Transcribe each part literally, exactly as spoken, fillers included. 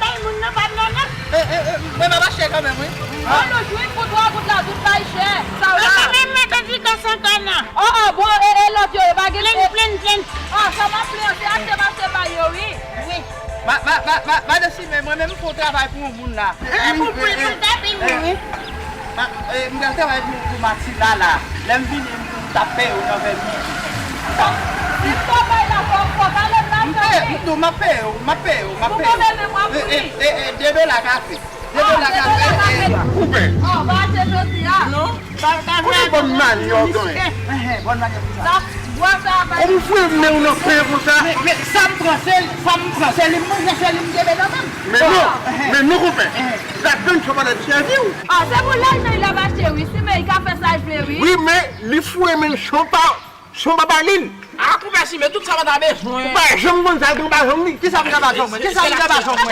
bay moun nan, pa m nan, non. E, e, e, mwen m ap achte kanmenm, wi. An nou jwi pou twa goud la, tout bay chè. Sa w la. Mwen menm, mwen te di ka san kana. O, o, bon, e, e lòt yo, yo pa gen. Plen, plen, plen. O, sa m ap plen, se achte m achte bay yo, wi. Wi. Ma, ma, ma, ma, madan Simen, mwen menm m fè yon travay pou yon moun la. E, pou, pou, pou, pou, pou, wi. Ma, e, m pral travay pou, pou Matilda la. Lè m vini, m, m t ap peye w nan vèni. Si m pa bay la, fò, fò pale m lajan, wi. M di w, m ap peye w, m ap peye w, m ap peye w. Pou move men w ap mouri. E, e, e, de dola kafe. De dola kafe. Koupe. O, pa achte jodi a. Non. Kote bòn manyè w genyen? Bòn manyè pou sa. Ou m fwe men w nan pen konsa. Men, men, sa m pran, se, sa m pran, se li m manje, se li m kenbe nan men m. Men non, men non, konpè. Ladann, sa pa t ap sèvi w. A, se pou lajan l ap achte, wi. Si men li ka fè sa l vle, wi. Wi, men li foure men l san pa, san pa ba li l. A, konpè Simen, tout sa w ta bezwen. Ou pa janm konn sa l gen anba zong li. Kisa m gen anba zong mwen? Kisa m gen anba zong mwen?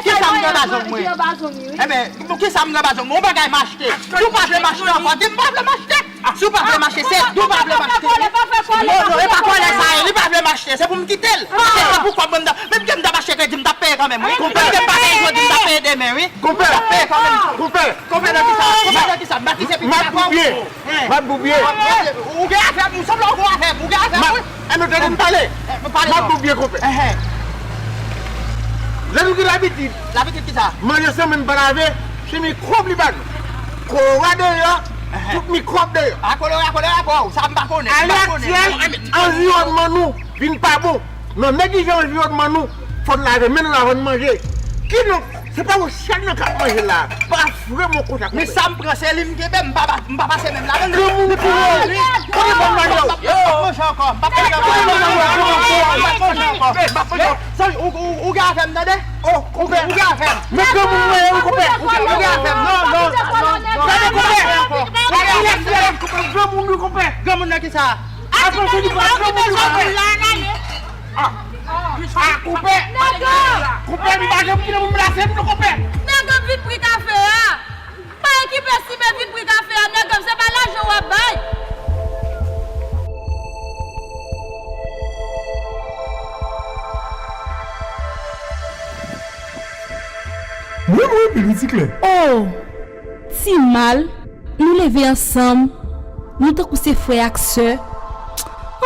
Kisa m gen anba zong mwen? Enben, kisa m gen anba zong mwen? Yon bagay m achte. Si w pa vle m achte ankò, di m pa vle m achte. Si w pa vle m achte, se di w pa vle m achte. Non, non, e pa kòlè sa ye, li pa vle m achte, se pou m kite l. Se pou kòb mwen m t ap, menm ke m t ap achte kredi, m t ap peye kanmenm, wi. Menm ke m pa peye jodi, m t ap peye demen, wi. Konpè, m t ap peye kanmenm. Konpè, konpè nan kisa? Konpè nan kisa? M pa kise pitit la kò w. M ap boubye. M ap boubye. Ou gen afè m, ou sanble ou gen afè m, ou gen afè m, wi. Ann nou tande m pale. M ap boubye, konpè. Lè nou gen labitid. Labitid kisa? Manje san men m pa lave, se mikwòb li ba nou. Kolera deyò, tout mikwòb deyò. A kolera, kolera, bò, sa m pa konnen. Alèktyèl, anviwònman nou vin pa bon. Nan neglije anviwònman nou, fò n lave men nou avan n manje. Kidonk, se pa yon chèn nan k ap manje la. Pa vrèman konsa. Men sa m pran, se li m kenbe, m pa, m pa pase men m ladan l. Granmoun pou ou. Kote bòn manyè w? M p ap manje ankò, m p ap manje ankò. M p ap manje ankò, m p ap manje ankò. Sa, ou, ou, ou gen afè m, tande? O, konpè, ou gen afè m. Men granmoun mwen ye, wi, konpè. Ou gen, ou gen afè m. Non, non, non, non. Gade, konpè. Gade, gade, granmoun, wi, konpè. Granmoun nan kisa? Avanse li pa granmoun, wi, konpè. A, a, konpè. Konpè, m pa janm kite pou m plase m, non, konpè. Nèg yo vit pri kafe a. Ki pèsi men vin pri kafe a, nèg m, se pa lajan w ap bay. Mwen, mwen, pi piti klè. Oh, Ti Mal, nou leve ansanm, nou tankou se frè ak sè.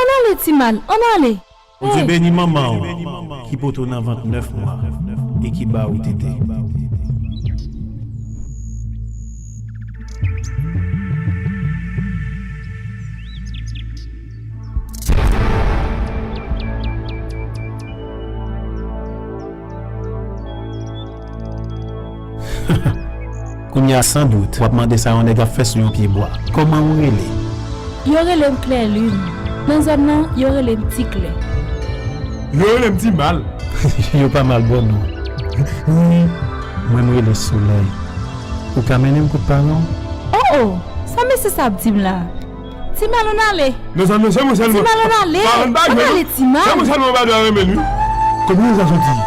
Ann ale, Ti Mal, ann ale. Bondye beni manman w ki pote w nan vant nèf mwa e ki ba w tete. Kounye a, san dout, w ap mande sa yon nèg ap fè sou yon pye bwa. Kòman ou rele? Yo rele m Klèlin. Nan zòn nan, yo rele m Ti Klè. Yo rele m Ti Mal. Yo pa mal bò non. Mwen, m rele Solèy. Ou ka mennen m kot paran w? Oh, oh! Sa mesye sa ap di m la? Ti Mal, ann ale. Mezanmi, se mwen sèlman. Ti Mal, ann ale. Ann ale, Ti Mal. Se mwen sèlman Badwa renmen, wi. Kote mesye sa soti?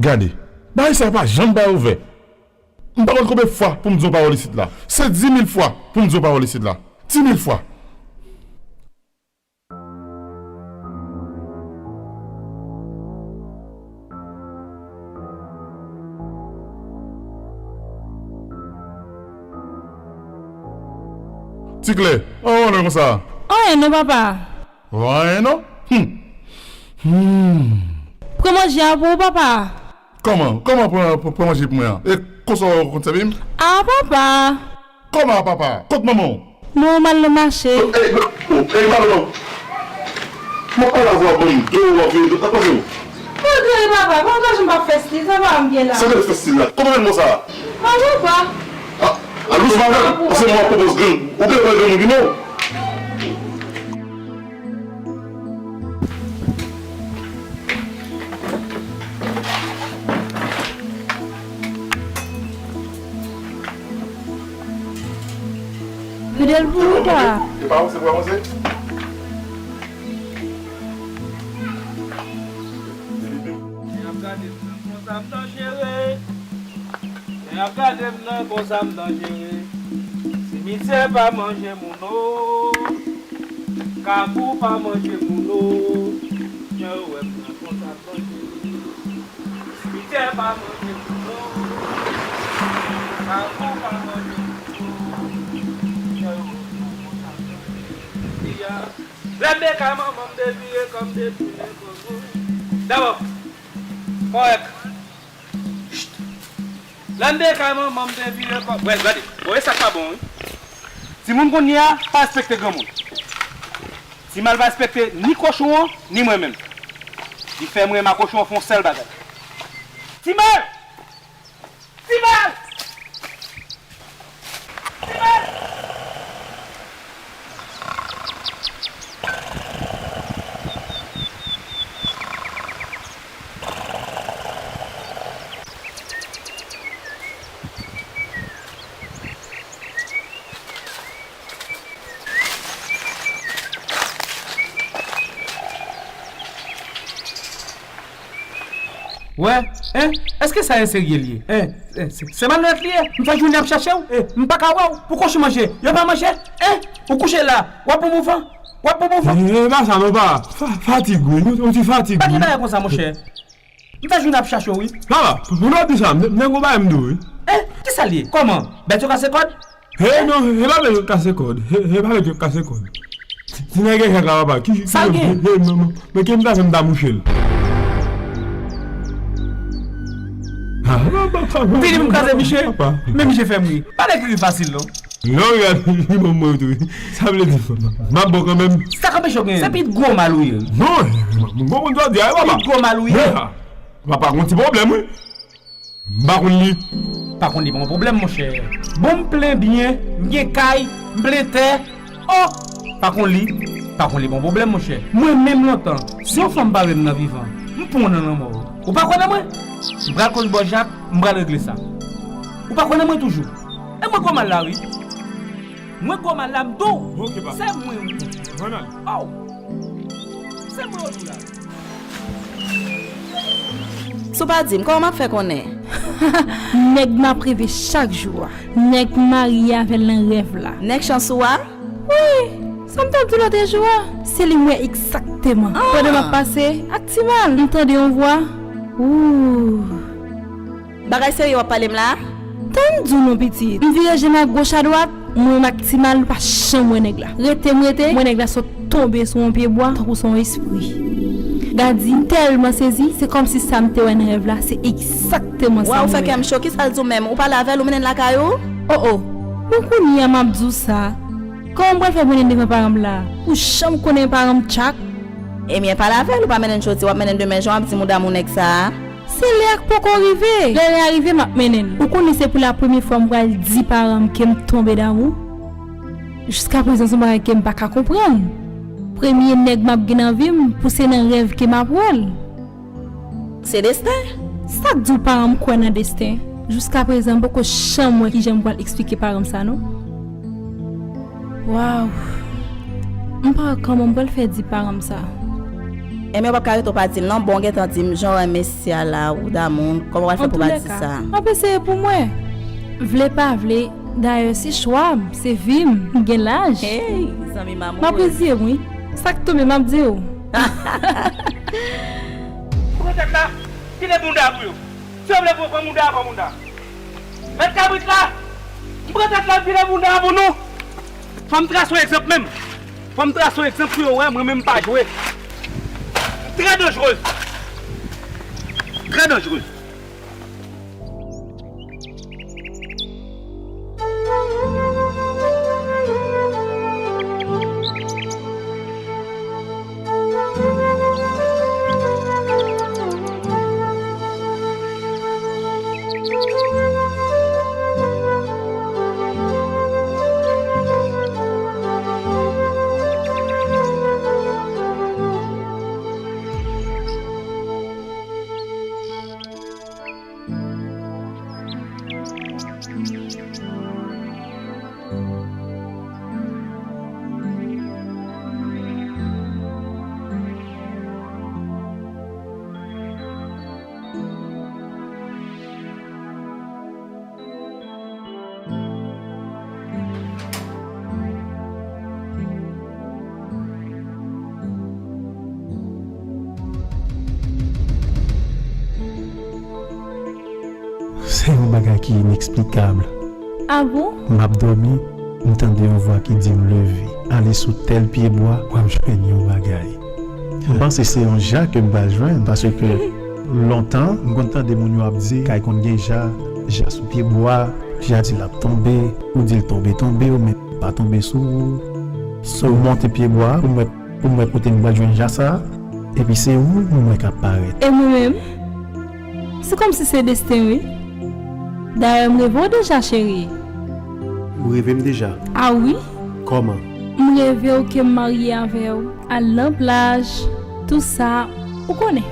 Gade, bagay sa pa janm pa ouvè. M pa konn konbyen fwa pou m di yon pawòl isit la. Se di mil fwa pou m di yon pawòl isit la. Di mil fwa. Ti Klè, an w nan konsa? Anyen non, papa. Anyen non? Hmm. Hmm. Pran manje a pou ou, papa. Kòman? Kòman pran, pran, pran manje pou mwen an? E konsa w konn sèvi m? A, papa! Kòman a papa? Kot manman w? Non, m al nan mache. Ey, ey, papa non. M ap pale avè w, ban m do w ap vini, w ap pase w. Mwen gade papa, pa angaje m pa fè stil, sa pa m gen la. Se bèl fè stil la. Kòman bèl mo sa? A, papa. A, a, dousman avè m, paske mwen ap pwopoze grenn. Ou byen pale grenn moun ki non. Fidèl pou ou, pa. E pa ou, se pou avanse. Nèg ap gade m nan konsa m danjere. Nèg ap gade m nan konsa m danjere. Simityè pa manje moun o. Kafou pa manje moun o. Jan yo wè m nan konsa m danjere. Simityè pa manje moun o. Kafou pa manje moun o. Jan yo wè m nan konsa m danjere. Lè m te kay manman m te vire kò m te tounen kòkò. Dabò, kòrèk. Chut. Lè m te kay manman m te vire kò. Wè, gade. Bon, e sa k pa bon, wi. Timoun kounye a pa respekte granmoun. Ti Mal pa respekte ni kochon an, ni mwen menm. Li fè mwen renmen kochon an fè yon sèl bagay. Ti Mal! Ti Mal! Ti Mal! Wè, en, èske sa e serye li ye? En, en, se, se malonèt li ye. M fè jounen ap chache w, e m pa ka wè w. Pou kochon manje, yo pa manje, en, ou kouche la, w ap bon mouvan, w ap bon mouvan. E, e pa sa non, pa. Fa-, fatig wi, ou, ou ti fatig wi. Pa gen bagay konsa, monchè. M fè jounen ap chache w, wi. Papa, pou, pou nou di sa, m, m gen yon bagay m di w, wi. Eh, kisa l ye? Kòman? Bèt yo kase kòd? He, non, he pa bèt yo kase kòd. He, he pa bèt yo kase kòd. Ti, ti nèg e chak la, papa. Ki, ki sa l gen? He, he, men, men, men ki m ta fè m ta mouche l? Ah, papa, papa, papa. Ou vini pou m kraze miche? Papa. Men miche fè m ri. Pa lè ki ri fasil, non. Lè w gade li ban mwen tou. Sa vle di, m ap bon kanmenm. Sa k anpeche w genyen? Se pi gwo mal ou ye. Non, m bon moun jodi a, papa. Pi gwo mal ou ye. Papa, gon ti pwoblèm, wi. M pa konn li. Pa konn li pa yon pwoblèm, monchè. Bon, m plen byen, m gen kay, m plen tè. Oh! Pa konn li, pa konn li pa yon pwoblèm, monchè. Mwen menm lontan, si yon fanm bare m nan vivan, m pran w nan lanmò. Ou pa kwè nan mwen? M pral koz bò Jak, m pral regle sa. Ou pa kwè nan mwen toujou? E mwen gwo mal la, wi. Mwen gwo mal la, m di w. Ok, pa. Se mwen, wi. Ronald. Oh! Se mwen, wi, la. Si w pa di m, kòman m ap fè konnen? Nèg m ap reve chak jou a. Nèg m marye avè l nan rèv la. Nèg chans ou a? Wi, sa m t ap di w lòt jou a. Se li m wè egzakteman. Ah! Pandan m ap pase ak Timal, m tande yon vwa. Ooh. Bagay serye w ap pale m la? Tann m di w non, pitit. M vire je m agoch adwat, mwen menm ak Timal, nou pa janm wè nèg la. Rete m rete, m wè nèg la sot tonbe sou yon pye bwa, tankou se yon espri. Gadi tèlman sezi, se kòmsi sa m te wè nan rèv la, se egzakteman sa m wè. Waw, ou fè kè m cho, kisa l di w menm? Ou pale avè l, ou mennen l lakay ou? Oh, oh, bon, kounye a m ap di w sa. Kòman m pral fè mennen l devan paran m la? Ou janm konnen paran m tchak. Ebyen, pale avè l, ou pa mennen l jodi, w ap mennen l demen, jan w ap di m ou damou nèg sa a. Se lè a k poko rive. Lè lè a rive, m ap mennen l. Ou konnen se pou la premye fwa m pral di paran m ke m tonbe damou. Jiskaprezan, se yon bagay ke m pa ka konprann. Premye nèg m ap gen nan vi m, pou se nan rèv ke m ap wè l. Se desten. Sa k di w paran m kwè nan desten? Jiskaprezan, m poko janm wè kijan m pral eksplike paran m sa, non. Waw. M pa wè kòman m pral fè di paran m sa. Ebyen, w p ap ka rete w pa di l non. Bon, w gentan di m jan w renmen mesye a la, ou damou l, kòman w pral fè pou w pa di sa? Antouka, m ap eseye pou m wè. Vle pa vle, dayè se chwa m, se vi m, m gen laj. Hey, zanmi m amoureux. M ap reziye m, wi. Sa k tonbe, m ap di w. Pran tèt la, vide bounda pou yo. Si yo vle pran, pran bounda, pran bounda. Mèt kabrit la, m pran tèt la, m vire bounda pou nou. Fò m trase yon egzanp menm. Fò m trase yon egzanp pou yo wè, mwen menm m pa jwe. Trè danjrez. Trè danjrez. Se yon bagay ki ineksplikab. A bon? M ap dòmi, m tande yon vwa ki di m leve, ale sou tèl pye bwa, w ap jwenn yon bagay. M panse se yon ja ke m pral jwenn, paske lontan, m konn tande moun yo ap di, kay konn gen ja, ja sou pye bwa, ja di l ap tonbe, ou di l tonbe, tonbe, ou men pa tonbe sou ou. So, m monte pye bwa pou m wè, pou m wè kote m pral jwenn ja sa a, epi se ou m wè k ap parèt. E mwen menm? Se kòmsi se desten, wi. Dayè, m reve w deja, cheri. Ou reve m deja? A wi. Kòman? M reve w ke m marye avè w, al nan plaj, tou sa, ou konnen.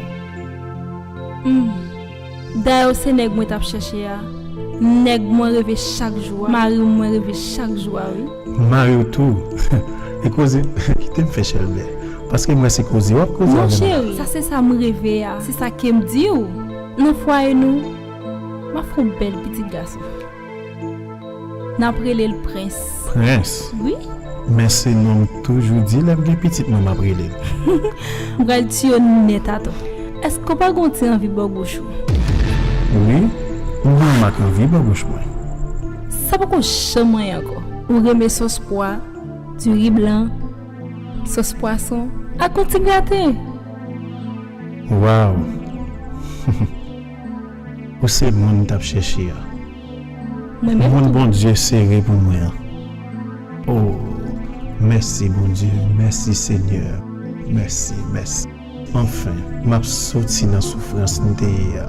Hmm. Dayè, se nèg mwen t ap chèche a. Nèg mwen reve chak jou a. Mari mwen reve chak jou a, wi. Mari w tou. E koze, kite m fè chèlbè. Paske m wè se koze w ap koze avè m. Non, cheri, sa se sa m reve a. Se sa ke m di w. Nan fwaye nou, m ap fè yon bèl pitit gason. N ap rele l Prens. Prens? Wi. Men se non m toujou di lè m gen pitit mwen m ap rele l. M pral tiye w nèt atò. Èske w pa gon ti anvi bò goch ou? Wi, m gen yon mak anvi bò goch mwen. Sa poko janm anyen ankò. Ou renmen sòs pwa, diri blan, sòs pwason, ak yon ti graten. Waw! Ou se moun m t ap chèche a. Mwen menm tou. Moun Bondye sere pou mwen an. Oh, mèsi Bondye, mèsi Senyè, mèsi, mèsi. Anfen, m ap soti nan soufrans m te ye a.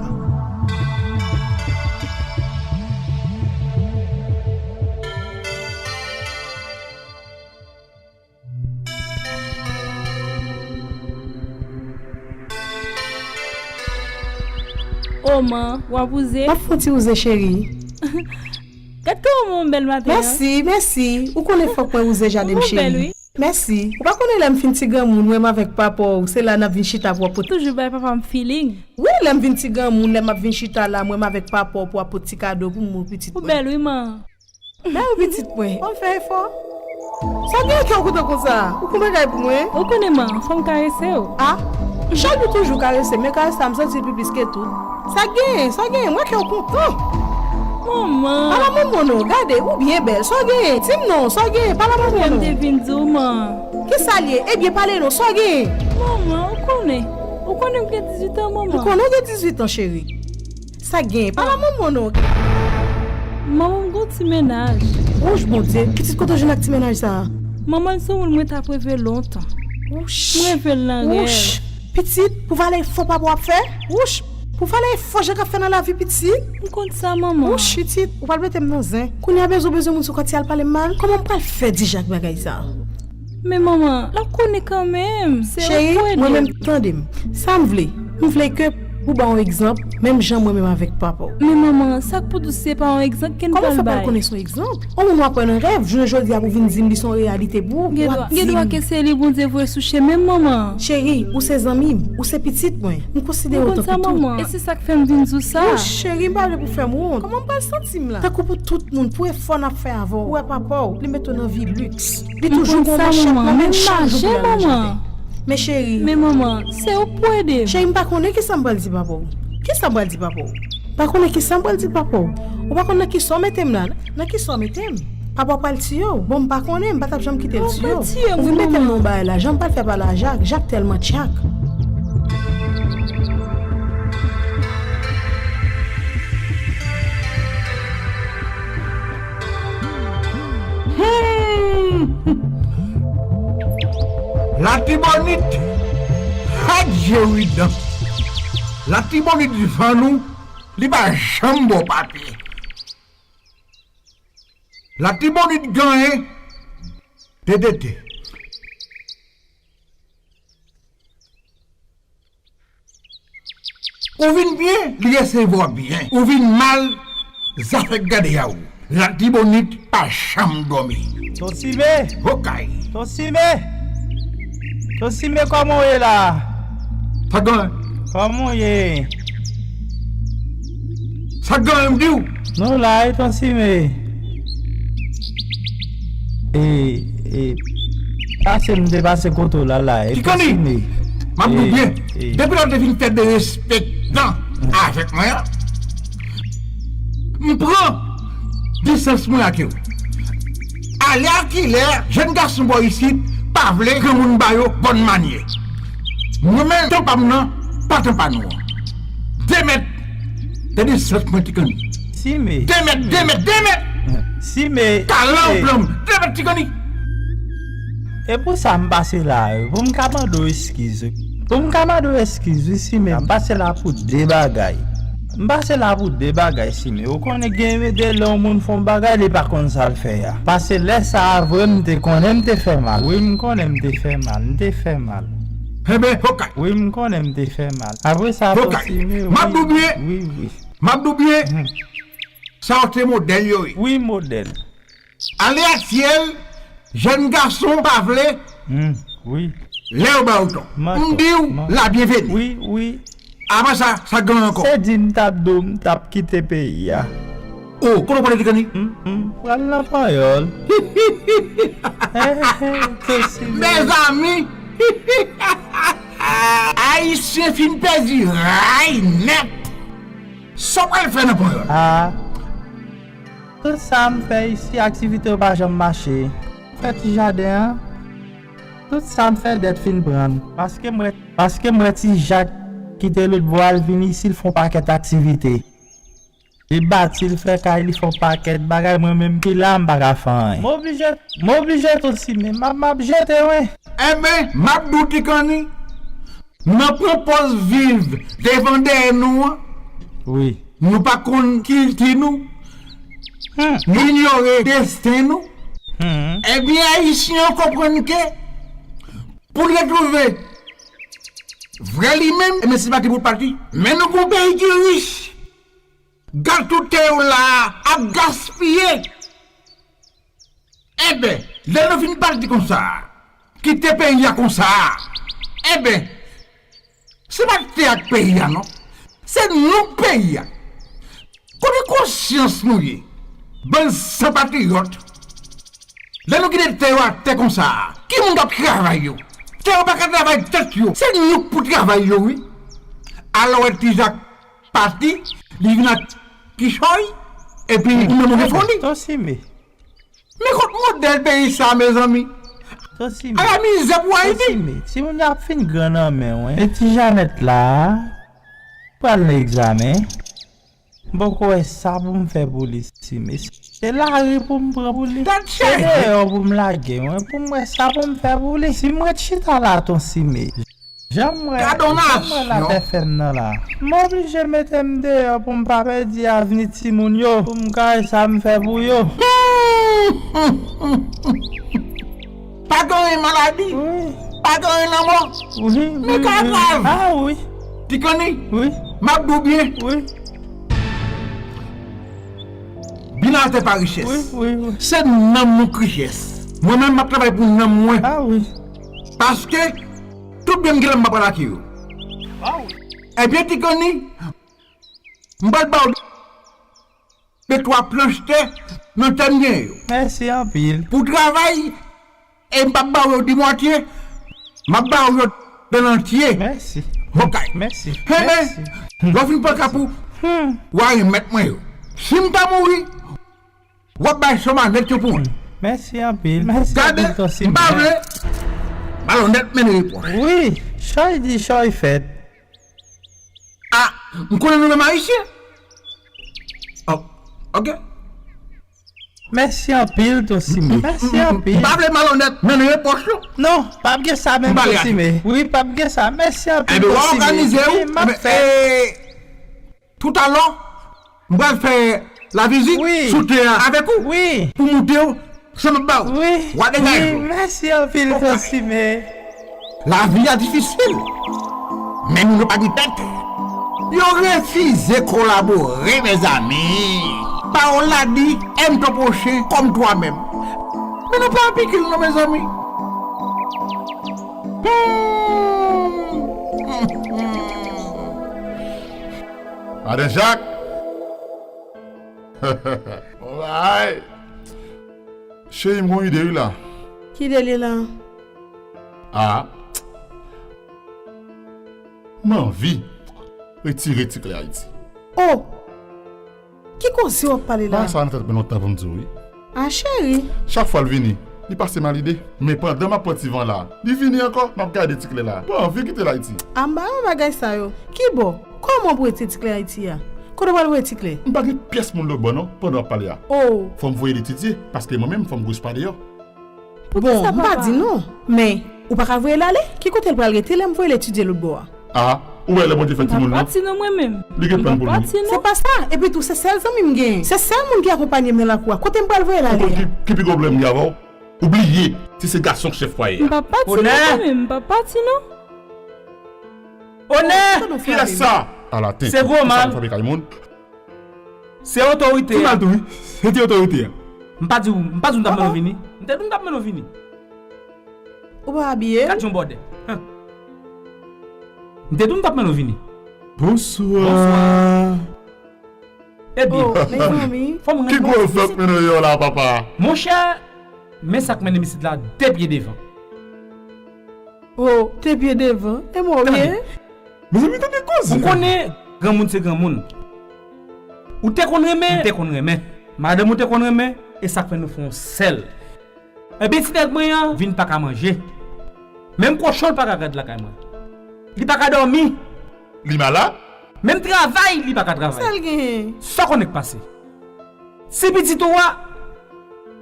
O man, w ap wouze? M ap fè yon ti wouze, cheri. Gad kòman w bèl maten an. Mèsi, mèsi. Ou konnen fòk mwen wouze jaden m, cheri. Ou bèl, wi. Mèsi. Ou pa konnen lè m fin ti granmoun, mwen m avèk papa w, se la n ap vin chita pou w ap pot. Toujou bay papa m feeling. Wi, lè m vin ti granmoun, lè m ap vin chita la, mwen m avèk papa w pou w ap pot ti kado pou m, pitit mwen. Ou bèl, wi, man. Mèw pitit mwen, fò m fè efò. Sa gen kè w kontan konsa? Ou konn bagay pou mwen? Ou konnen man, fò m karese w. A, Chalbou toujou karese m, men karese sa m santi l pi plis ke tout. Sa gen, sa gen, m wè kè w kontan. Manman. Papa manman non, gade, ou byen bèl. Sa w gen? Di m non, sa w gen? Papa manman non. Kisa l ye? Ebyen pale non, sa w gen? Manman, ou konnen. Ou konnen m gen dizuit an, manman. M konnen w gen dizuit an, cheri. Sa gen? Papa manman non. Manman m gon ti mennaj. Wouch Bondye, pitit kote w jwenn ak ti mennaj sa a? Manman l se yon moun mwen t ap reve lontan. Wouch. M reve l nan rèv. Wouch. Pitit, pou valè efò papa w ap fè? Wouch. Pou valè efò Jan k ap fè nan lavi pitit? M konn sa manman. Wouch pitit, ou pral mete m nan zen. Kounye a bezwen w bezwen moun sou kòti al pale m mal? Kòman m pral fè di Jan ak bagay sa a? Men manman, l ap konnen kanmenm, se ou k pou ede l. Cheri, mwen menm tande m. Sa m vle, m vle ke ou ba yon egzanp, menm jan mwen menm avèk papa w. Men manman, sa k pou di w se pa yon egzanp ke n pral bay? Kòman w fè pral konnen se yon egzanp? Yon moun w ap wè nan rèv, jounen jodi a pou vin di m li se yon reyalite pou ou, w ap di m. Gen dwa ke se li Bondye voye sou chemen m, manman. Cheri, ou se zanmi m, ou se pitit mwen. M konsidere w tankou tout. M konn sa, manman. E se sa k fè m vin di w sa. Wouch, cheri, m pa vle pou w fè m wont. Kòman m pral santi m la? Tankou pou tout moun, pou efò n ap fè avè w, ou wè papa w, li mete w nan vi liks. Li toujou gen yon manchèt nan men l chak jou pou l al nan jaden. Men cheri. Men manman, se ou k pou ede m. Cheri, m pa konnen kisa m pral di papa w. Kisa m pral di papa w? M pa konnen kisa m pral di papa w. Ou pa konn nan kisa w mete m la. Nan kisa w mete m? Papa w pral tiye w. Bon, m pa konnen, m pa t ap janm kite l tiye w. Ou vin mete m nan yon bagay la. Jan m pral fè pale a Jak? Jak tèlman tchak. Hmm. Latibonit, adje wi dan. Latibonit vann ou, li pa janm ba w papye. Latibonit genyen, dedede. Ou vin byen, li resevwa w byen. Ou vin mal, zafè gade a ou. Latibonit pa janm dòmi. Ton Sime! Okay! Ton Sime! Ton Sime, kòman w ye la? Sa gen? Kòman w ye? Sa gen, m di w? Nou la wi, Ton Sime. E, e, pase m te pase kote w la la, e Ton Sime. M ap di w byen, depi lè w te vin fè derespektan avèk mwen an, m pran distans mwen ak ou. Alèkilè, jèn gason bò isit pa vle granmoun ba yo bòn manyè. Mwen menm, tan pa m nan, pa tan pa nou an. De mèt de distans mwen, Ti Kanni. Sime. De mèt, de mèt, de mèt! Sime. Kalanblanm, de mèt, Ti Kanni! E pou sa m pase la wi, pou m ka mande w eskiz wi. Pou m ka mande w eskiz wi, Sime. M pase la pou de bagay. M pase la pou de bagay, Sime. Ou konnen gen de lè yon moun fè yon bagay, li pa konn sa l fè a. Pase lè sa a vre, m te konnen m te fè mal. Wi, m konnen m te fè mal. M te fè mal. Enben, okay. Wi, m konnen m te fè mal. Apre sa, Ton Sime, wi, wi, wi. M ap di w byen. M ap di w byen. Sa yo te modèl yo ye. Wi, modèl. Alèkilè, jèn gason pa vle lè yo ba yo ton. M di w la byenveni. Wi, wi. Apa sa, sa gen ankò? Se di m t ap di w m t ap kite peyi a. O, kote w prale, Ti Kanni? M, m pral nan Panyòl. Mezanmi! Ayisyen fin pèdi ray nèt. Sa w pral fè nan Panyòl? A, tout sa m fè isi, aktivite yo pa janm mache. M fè ti jaden an. Tout sa m fè dèt fin pran m. Paske m wè, paske m wè ti Jak kite lòt bò al vin isi, l fè yon pakèt aktivite. Li bati, li fè kay, li fè yon pakèt bagay, mwen menm ki la, m pa ka fè anyen. M oblije, m oblije Ton Simen, m ap, m ap jete, wi. Enben, m ap di w, Ti Kanni, nan pran pòz viv devan dèyè nou an, wi, nou pa konn kilti nou, hmm, nou inyore desten nou. Hmm. Ebyen, Ayisyen an konprann ke pou l retwouve vrè li menm, ebyen, se pati pou l pati. Men nou gon peyi ki rich. Gad tout tè yo la a ap gaspiye. Enben, lè nou fin pati konsa, kite peyi a konsa, enben, se pa tè ak peyi a non. Se nou k peyi a. Kote konsyans nou ye? Bann san patriyòt. Lè nou kite tè yo atè konsa, ki moun k ap travay yo? Tè yo pa ka travay tèt yo. Se nou k pou travay yo, wi. Alò, wè Ti Jak pati, li vin ak kichòy, epi li nan move foli. Ton Simen. Men kot modèl peyi sa, mezanmi? Ton Simen. Ala mizè pou Ayiti. Ton Simen, timoun yo ap fin gran nan men w, wi. E ti Janèt la, pral nan egzamen. M poko wè sa pou m fè pou li, Simen. Se lari pou m pran pou li. Se deyò pou m lage, mwen, pou m wè sa pou m fè pou li. Si m ret chita la, Ton Simen, jan m wè, jan m wè lapè fè m nan la, m oblije mete m deyò pou m pa pèdi avni timoun yo, pou m ka wè sa m fè pou yo. Pa gen anyen maladi. Wi. Pa gen anyen lanmò. Wi, wi, wi. Men ka grav. Ah, wi. Ti Kanni. Wi. M ap di w byen. Wi. Bin atè pa richès. Wi, wi, wi. Se nanm nou k richès. Mwen menm, m ap travay pou nanm mwen. Ah, wi. Paske, tout byen m gen la, m ap pral ak yo. Ah, wi. Ebyen, Ti Kanni, m pral ba w de twa planch tè nan tè m gen yo. Mèsi anpil. Pou travay, e m p ap ba w yo dimwatye, m ap ba w yo dan antye. Mèsi. Hokay. Mèsi. Enben, lè w fin pran kap ou, hmm, w a remèt mwen yo. Si m ta mouri, w ap bay soma nèt yo pou mwen. Mèsi anpil. Mèsi anpil, Ton Simen. Gade, m pa vle malonèt mennen repwòch. Wi, chay di, chay fèt. Ah, m konnen nou menm Ayisyen. Oh, ok. Mèsi anpil, Ton Simen. Mèsi anpil. M pa vle malonèt, men nou repwòch nou. Non, p ap gen sa menm, Ton Simen. Wi, p ap gen sa. Mèsi anpil, Ton Simen. Ebyen, w a òganize w. Wi, m ap fè. Toutalè, m pral fè lavizit sou tè a avèk ou. Wi. Pou moute w, sa m ap ba w. Wi. W a degaj ou. Wi, mèsi anpil, Ton Simen. Lavi a difisil, men moun yo pa gen tèt. Yo refize kolabore, mezanmi. Pawòl la di, aime ton prochain comme toi-même. Men nou pa apikil non, mezanmi. Hmm. Madan Jak. Bon bagay. Cheri, m gon ide wi la. Ki ide li la? Ah. M anvi retire Ti Klè Ayiti. Oh! Ki koze w ap pale la? Bagay sa nan tèt mwen lontan pou m di w wi. Ah, cheri. Chak fwa l vini, li pase m a lide. Men pandan m ap pran ti van la, li vini ankò, m ap gade Ti Klè la. M pa anvi kite l Ayiti. Ah, m pa renmen bagay sa yo. Ki bò? Kòman pou retire Ti Klè Ayiti a? Kote w pral voye Ti Klè? M pa gen pyès moun lòtbò non, pandan w ap pale a. Oh. Fò m voye l etidye, paske mwen menm, fò m gwo pa deyò. Bon, m pa di non, men ou pa ka voye l ale? Ki kote l pral rete lè m voye l etidye lòtbò a? Ah, ou wè lè Bondye fè timoun nan? M p ap pati non mwen menm. Li gen plan pou l wi. Se pa sa, epi tou se sèl zanmi m genyen. Se sèl moun ki akonpanye m nan lakou a. Kote m pral voye l ale a? Ki, ki pi gwo pwoblèm m gen avè w? Ou bliye, si se gason k chèf fwaye a. M p ap pati non mwen menm, m p ap pati non. Onè! Kiyès sa? Ala tenten. Se gwo mal. Sa fè kay moun. Se otorite a. Ki mal tou wi? Se te otorite a. M pa di w, m pa di w m t ap mennen w vini. M te di w m t ap mennen w vini. Ou pa abiye? Gad yon bòdè. Hen. M te di w m t ap mennen w vini. Bonswa. Bonswa. Ebyen, oh, mezanmi. Fò m rann mwen. Ki gwo fèt mennen w la, papa? Monchè, men sa k mennen m isit la, de pye devan. Oh, de pye devan. E mwen w ye? Mezanmi, tande koze. Ou konnen, granmoun se granmoun. Ou te konn renmen? M te konn renmen. Madanm ou te konn renmen? E sa k fè nou fè yon sèl. Ebyen, ti nèg mwen an vin pa ka manje. Menm kochon l pa ka gad lakay mwen. Li pa ka dòmi. Li malad? Menm travay, li pa ka travay. Sa l genyen? Sa w konnen k pase? Si pitit ou a,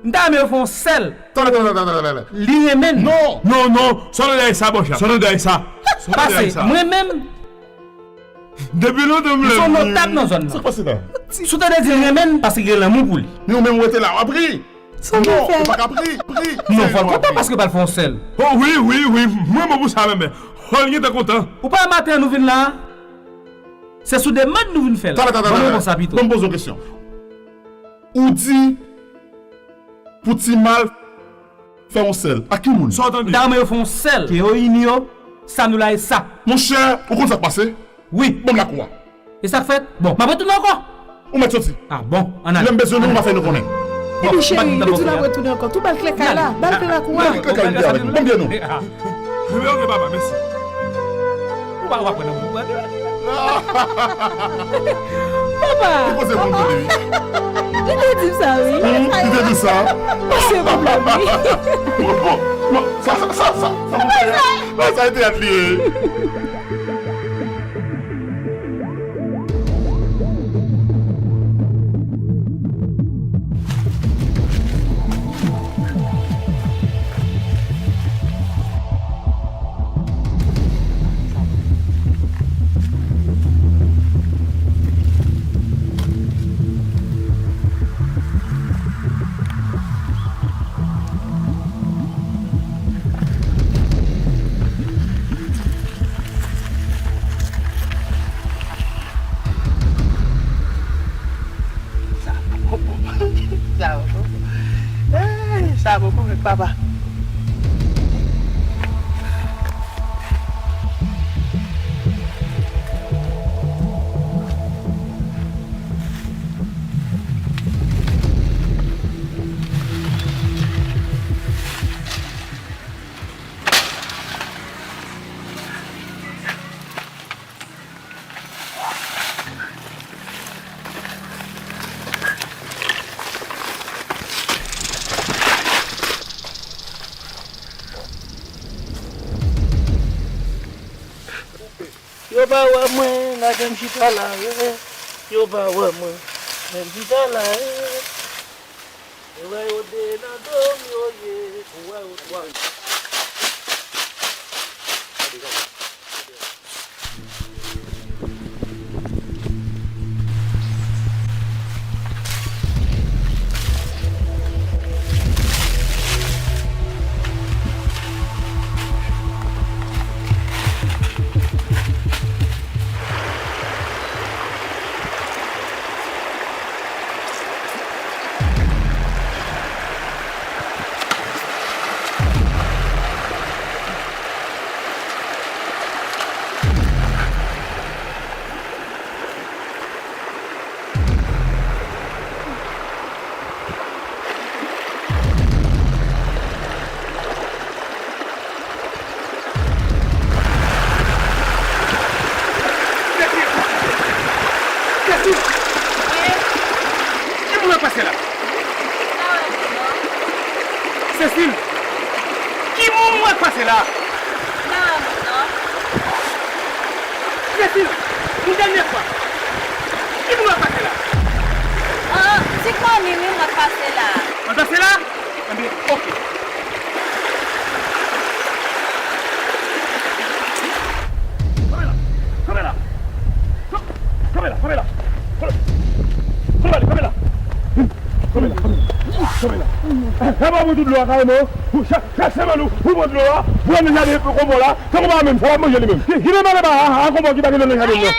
m ta renmen yo fè yon sèl. Tande, tande, tande, tande, tande. Li renmen n. Non! Non, non, sa w tande sa, bòch la. Sa w tande sa. Sa w tande sa. Pase, mwen menm, depi lontan m lè m. Li se yon notab nan zòn nan. Sa k pase la? Si w tande di l renmen n, pase gen lanmou pou li. Men ou menm ou rete la, w ap ri. Sa w fè? Non, ou pa ka pri, pri. Non, fò l kontan paske w pral fè yon sèl. Oh, wi, wi, wi. Mwen, mwen pou sa menm. Oh, l gentan kontan. Ou pa wè maten an nou vin la? Se sou demann nou vin fè l. Tande, tande, tande. Ban m repons la pito. Ban m poze w kesyon. Ou di pou Timal fè yon sèl. Ak ki moun? Sa w tande? M ta renmen yo fè yon sèl. Ke yo ini yo, sa nou la e sa. Monchè, ou konn sa k pase? Wi. Ban m lakou a. E sa k fèt? Bon, m ap retounen ankò. Ou mèt soti. Ah bon, ann ale. Lè m bezwen nou, m a fè nou konnen. Epi cheri, pitit la ap retounen ankò. Tou ba l kle kay la. Ba l kle lakou a. Ba l kle kay la, ban m byen nou. Men oke papa, mèsi. Ou pa, ou pa pran nan bouch mwen. Papa. Li poze pou m tande, wi. Li te di m sa, wi. Hmm, li te di sa. Pase pwoblèm, wi. Bon, bon, bon, sa, sa, sa, sa, sa, sa, sa, sa, sa, sa, sa, sa, sa, Sa pa bon. Sa pa bon. Ey, sa pa bon, papa. Yo pa wè mwen, lage m chita la, eh. Yo pa wè mwen, men m chita la, eh. Ou wè yo de nan do m yo ye, ou wè yo twa. Ki moun ap pase la? Sesil, ki moun mwen pase la? Sesil, yon dènyè fwa, ki moun ap pase la? Ah, ti kòmi wi mwen pase la. Mwen pase la? Ebyen, oke. Kanpe la! Kanpe la! Kanpe la! Kanpe la! Kanpe la! Kanpe la! Kanpe la! Kanpe la! Kanpe la! Epa, ou pran tout dlo a kareman, ou cha-, chak semèn ou, ou pran dlo a, ou pran nan jaden konpò la, tankou pa menm, sa l ap manje li menm. Ki, ki menm ale pa a, a konpò ki pa gen nan jaden nan.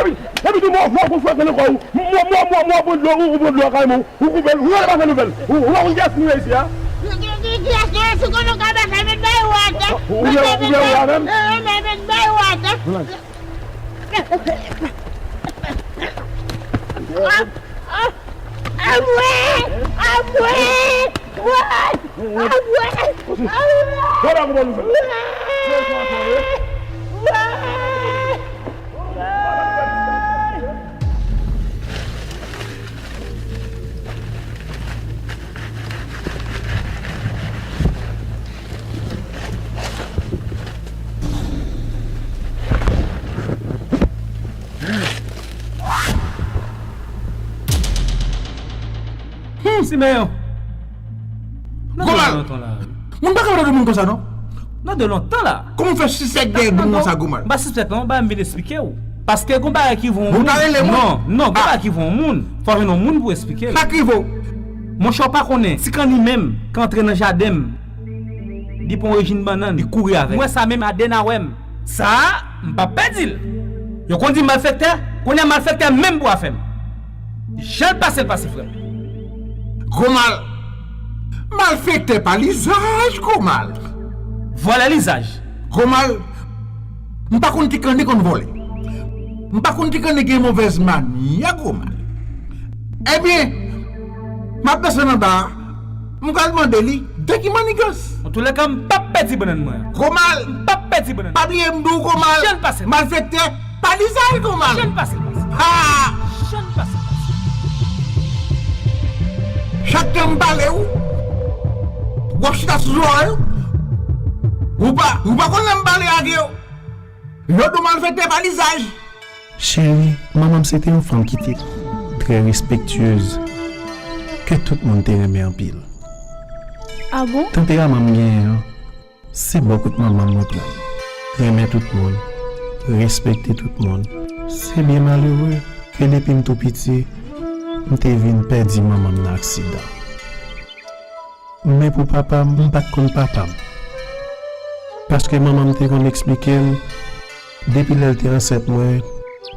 Epi, epi tou, mò, mò, mò, mò, mò, mò, pran dlo, ou, ou pran dlo a kareman, ou koupe l, ou rele pa fè nouvèl. Ou, ou pa konn kiyès nou ye isi a? Kiyès nou ye? Si konnen w ka pase, met bay ou atè. Ou vle, ou vle ou a menm? Met bay ou atè. Amwe! Amwe! Amwe! Amwe! Wè la kouman nou fè. Simeyon. Gwomal! Moun pa ka pale de moun konsa, non? Nan de lontan la. Kòman w fè sispèk dèyè moun konsa, Gwomal? M pa sispèk, non, ba m vin eksplike w. Paske gon bagay ki rive yon moun. Ou ta rele moun? Non, non, gon bagay ki rive yon moun, fò jwenn yon moun pou eksplike l. Sa k rive w? Monchè, w pa konnen, ti kanni menm, k antre nan jaden m, li pran orijin bannann, li kouri avè l. M wè sa menm, Adena wè m. Sa a, m p ap pèdi l. Yo konn di m malfektè, kounye a malfektè menm pou afè m. Jan l pase, l pase, frè m. Gwomal, malfektè pa lizaj, Gwomal. Vòlè lizaj. Gwomal, m pa konn ti kanni konn vòlè. M pa konn ti kanni gen movèz mani a, Gwomal. Ebyen, m ap desann anba a, m pral mande li de ki manigans. Antoulèka, m p ap pèdi bannann mwen an. Gwomal! M p ap pèdi bannann. Pa bliye m di w, Gwomal. Jan l pase. Malfektè, pa lizaj, Gwomal. Jan l pase, pase. Ha! Jan l pase, pase. Chak tan m pale w, w ap chita sou zòrèy ou. Ou pa, ou pa konn lè m pale ak yo. Yo di w malfektè pa lizaj. Cheri, manman m se te yon fanm ki te trè respektyez, ke tout moun te renmen anpil. Ah bon? Tanperaman m genyen an, se bò kot manman m mwen pran l. Renmen tout moun, respekte tout moun. Se byen malere ke depi m tou piti, m te vin pèdi manman m nan aksidan. Men pou papa m, m pa t konn papa m. Paske manman m te konn eksplike l, depi lè l te ansent mwen,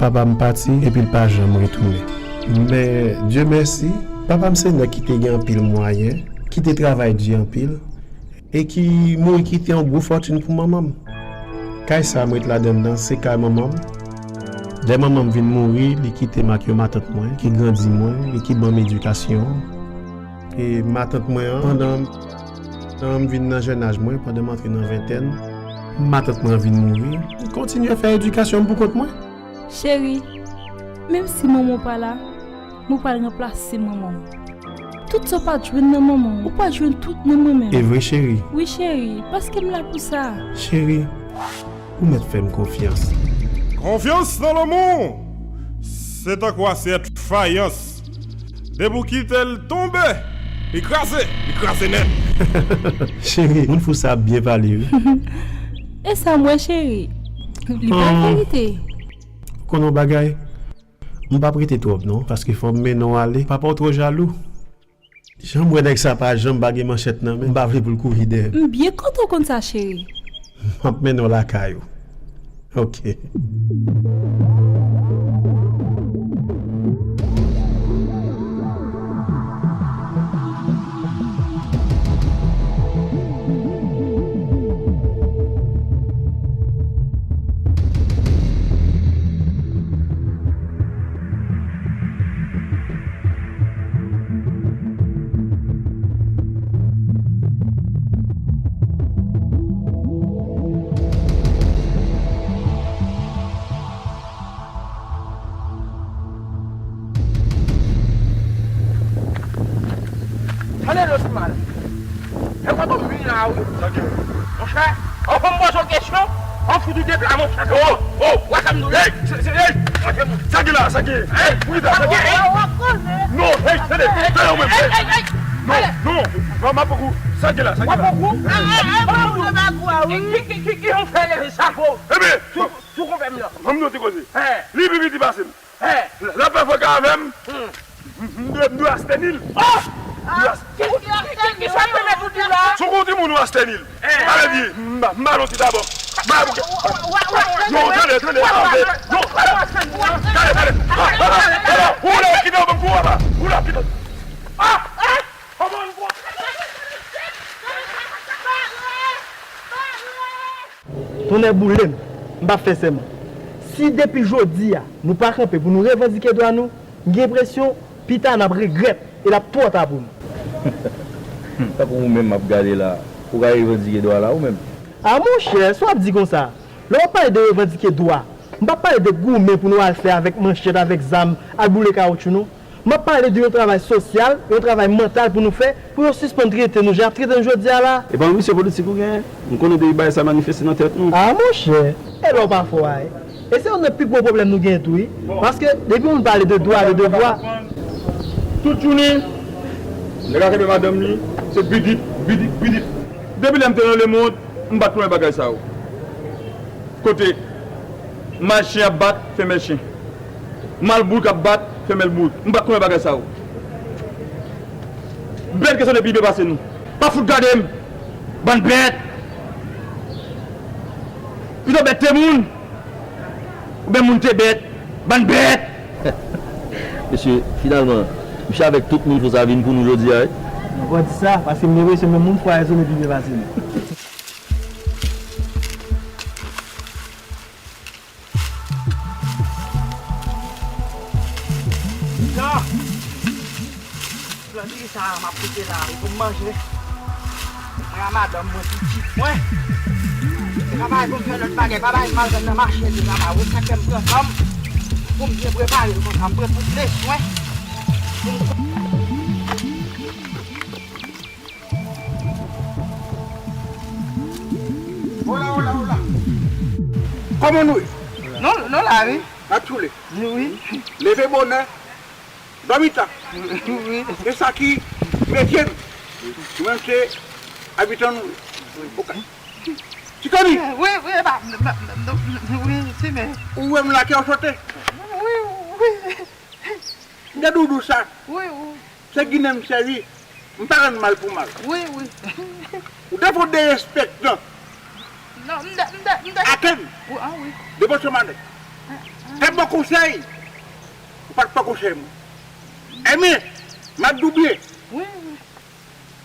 papa m pati epi l pa janm retounen. Men, Dye mèsi, papa m se nèg ki te gen anpil mwayen, ki te travay di anpil, e ki mouri kite yon gwo fòtin pou manman m. Kay sa a m ret ladan l lan, se kay manman m. Lè manman m vin mouri, li kite m ak yon matant mwen, ki grandi mwen, li ki ban m edikasyon. E matant mwen an, pandan, pandan m vin nan jèn aj mwen, pandan m antre nan ventèn, matant mwen an vin mouri. M kontinye fè edikasyon m pou kont mwen. Cheri, menm si manman w pa la, mwen pral ranplase manman w. Tout sa w pa t jwenn nan manman w, ou pral jwenn tout nan mwen menm. E vre, cheri? Wi, cheri, paske m la pou sa. Cheri, ou mèt fè m konfyans. Konfyans nan lanmou, se tankou asyèt fayans. Depi w kite l tonbe, li kraze, li kraze nèt. Cheri, moun fou sa ap byen pale, wi. E sa m wè, cheri. Li pa verite. Ou konn yon bagay? M p ap rete twòp non, paske fò m mennen w ale. Papa w twò jalou. Jan m wè nèg sa pa janm pa gen manchèt nan men, m pa vle pou l kouri dèyè m. M byen kontan w konn sa, cheri. M ap mennen w lakay ou. Ok. Tande lòt mal. E pa bon vin la, wi. Sa gen? Monchè, an fò m poze w kesyon, an fout ou te pla, monchè. Oh, oh, wè sa m di w la? Hey, se, se, hey, monchè, monchè. Sa gen la, sa gen? Hey, pou ki sa, sa gen? Hey, non, hey, tande, tande w menm, hey. Hey, hey, hey. Non, non, non, m ap poko, sa gen la, sa gen la? W ap poko? Hey, hey, hey, hey. Ki, ki, ki, ki, ki yon fè leve sa, ko? Ebyen, sou, sou konpè m nan. Ban m di w ti koze. Hey. Li pi piti pase m. Hey. L ap fè fòk avè m. Hmm. M dwe, m dwe astèni l. Oh! Ki, ki, ki, ki, ki sa te mèt ou di la? Sou kou timoun ou astèni l. Eh. Sa vle di, m ba, m ba l yon ti tabò. M ba l bouke. Non, tande, tande, tande. Non. Tande, tande. Ah, ah, ah, ah, ou la kite w, ou la kite w. Ah! Ah! Kòman ou Tonnè boule m, m p ap fè sèman. Si depi jodi a, nou pa kanpe pou nou revandike dwa nou, m gen enpresyon, pita n ap regrèt e l ap twò ta pou nou. Tankou ou menm m ap gade la, ou ka revandike dwa la ou menm? A monchè, sa w ap di konsa? Lè w ap pale de revandike dwa, m p ap pale de goumen pou nou al fè avèk manchèt, avèk zam, al boule kawotchou, non. M ap pale de yon travay sosyal, yon travay mantal pou nou fè, pou yo sispann trete nou jan y ap trete nou jodi a la. E pa anbisyon politik ou genyen? M konnen depi bagay sa manifeste nan tèt nou. A monchè, e lè w pa fò a, e se youn nan pi gwo pwoblèm nou genyen tou wi. Paske depi yon moun pale de dwa, de devwa. Tout jounen, Nèg la kenbe madanm li, se bidip, bidip, bidip. Depi lè m te nan lemonn, m pa t konnen bagay sa yo. Kote mal chen ap bat, fenmèl chen. Mal bourik ap bat, fenmèl bourik. M pa t konnen bagay sa yo. Bèt ke sa depi byen pase nou. Pa fout gade m. Bann bèt. Pito bèt te moun. Oubyen moun te bèt. Bann bèt. Mesye, finalman, misye avèk tout moun fò sa vin pou nou jodi a, wi. Nou pa di sa, paske m te presye menm moun fwa a, se nou ki byen pase nou. Blan diri sa a m ap koute la a wi pou m manje. Mwen a madanm mwen, pitit mwen. Se pa bagay pou m fè lòt bagay, pa bay m al jwenn nan mache deja, pa wè sa k fè m pran tan m pou m byen prepare l konsa, m pran tout le swen pou m. Hola, hola, hola. Kòman nou ye? Non, non, la wi. N ap tchoule. Wi. Leve bonè. Dòmi ta. Wi. Se sa ki metye n. Nou menm se abitan nou ye. Ok. Ti Koni. Wi, wi, e pa, m, m, m, m, wi, si, men. Ou wè m la kè w sote. Wi, wi. Gade doudou sa. Wi, wi. Se ginen m sèvi. M pa rann mal pou mal. Wi, wi. Ou defo derespektan. Non, m de, m de, m de. Atenn. Wi, a wi. Depo se manèt. Fè bon konsèy. Ou pa t pran konsèy mwen. Enben, m ap di w byen. Wi, wi.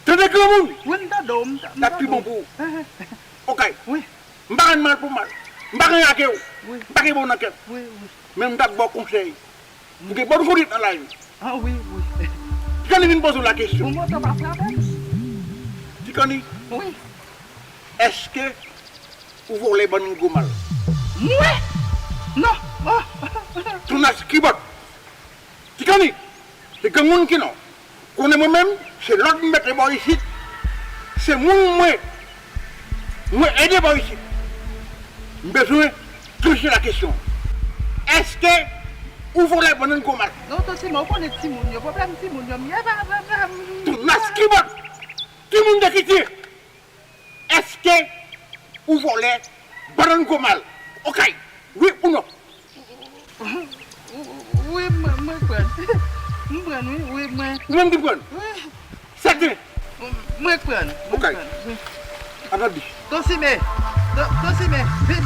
Tande granmoun. Wi, m tande w, m ta-, m tande w. L ap pi bon pou ou. Okay. Wi. M pa rann mal pou mal. M pa rann ake w. Wi. M pa gen bon nan kè m. Wi, wi. Men m t ap ba w konsèy. Ou gen bon kondwit nan lavi. A, wi, wi. Ti Koni vin poze w la kesyon. Bon, moto pa frape m. Ti Koni. Wi. Èske ou vòlè bann gwo mal? Mwen? Non. Oh. Tounas kibòt. Ti Koni, se granmoun ki non. Konnen mwen menm, se lòd m mete bò isit. Se moun mwen, mwen ede bò isit. M bezwen tranche la kesyon. Èske ou vòlè bannann gwo mal? Non, tonton Simon, ou konnen timoun yo, pwoblèm timoun yo, m ye pa, pa, pa, pa. Tounas kibòt! Timoun de ki ti? Èske ou vòlè bannann gwo mal? Okay, wi ou non? Wi, mwen, mwen pran. M pran, wi, wi, mwen. Ou menm ki pran? Wi. Sèten? Mwen pran, mwen pran, wi. Okay. Atann di. Tonton Simon, Ton-, tonton Simon, vin.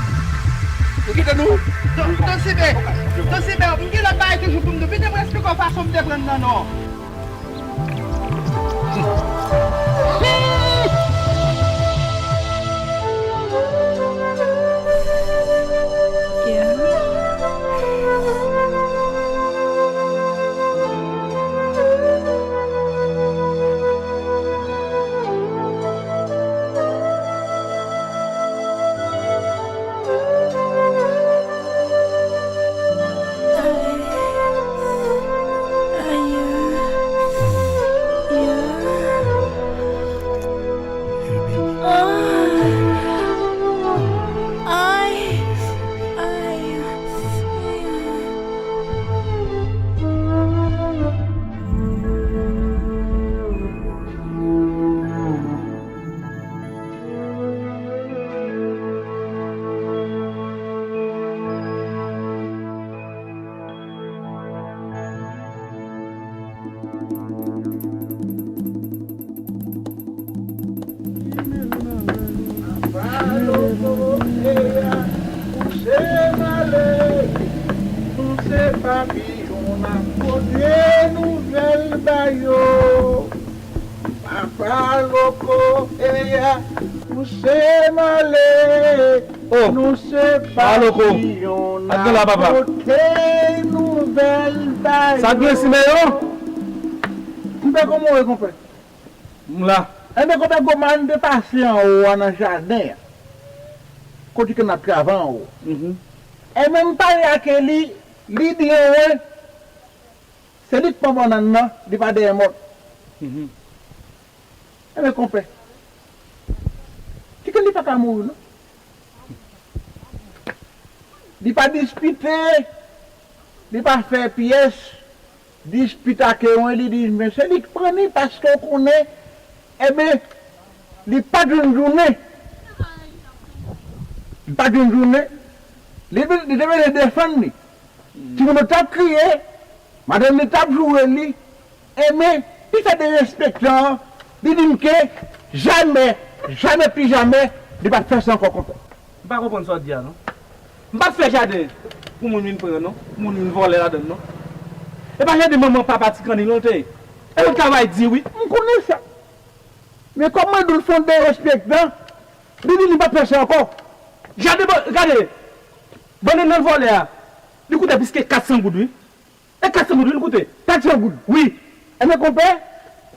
Ou kite nou? Ton-, tonton Simon, tonton Simon, m gen lòt bagay toujou pou m di w. Vin, mwen esplike w fason m te pran nan non. Apa loko eya, ou se male, nou se papiyon, n ap pote nouvèl ba yo. Papa loko eya, ou se male. Oh, nou se pa loko. Papiyon, n ap pote nouvèl ba yo. Sa k gen, Simeyon? M fè kòman w ye, konpè? M la. Enben, konpè, gwo mal m te pase anwo a nan jaden an. Kote ke n ap travay anwo. Mhm. Enben, m pale ake li, li di anwen. Se li k pran bannann nan, li pa dèyè mòn. Mhm. Enben, konpè, Ti Kenny pa ka mouri, non. Li pa dispite, li pa fè pyès. Dispit ak Ewen, li di, men se li k pran li paske w konnen, enben, li pa t jwenn jounen. Li pa t jwenn jounen. Li, li te bezwen defann li. Timoun yo t ap kriye, madanm li t ap joure li, enben, li fè derespektan an, li di m ke jamè, jamè pi jamè, li p ap fè sa ankò konsa. M pa konprann sa w di a non. M p ap fè jaden pou moun vin pran non, pou moun vin vòlè ladan l non. E pa jaden manman papa Ti Kanni non l te ye. E l travay di wi. M konnen sa. Men kòm mwen di w l fè yon derespektan, li di li p ap fè sa ankò. Jaden, gade, bannann nan l vòlè a, li koute plis ke kat san goud wi. E kat san goud wi l koute. Kat san goud? Wi. Enben konpè,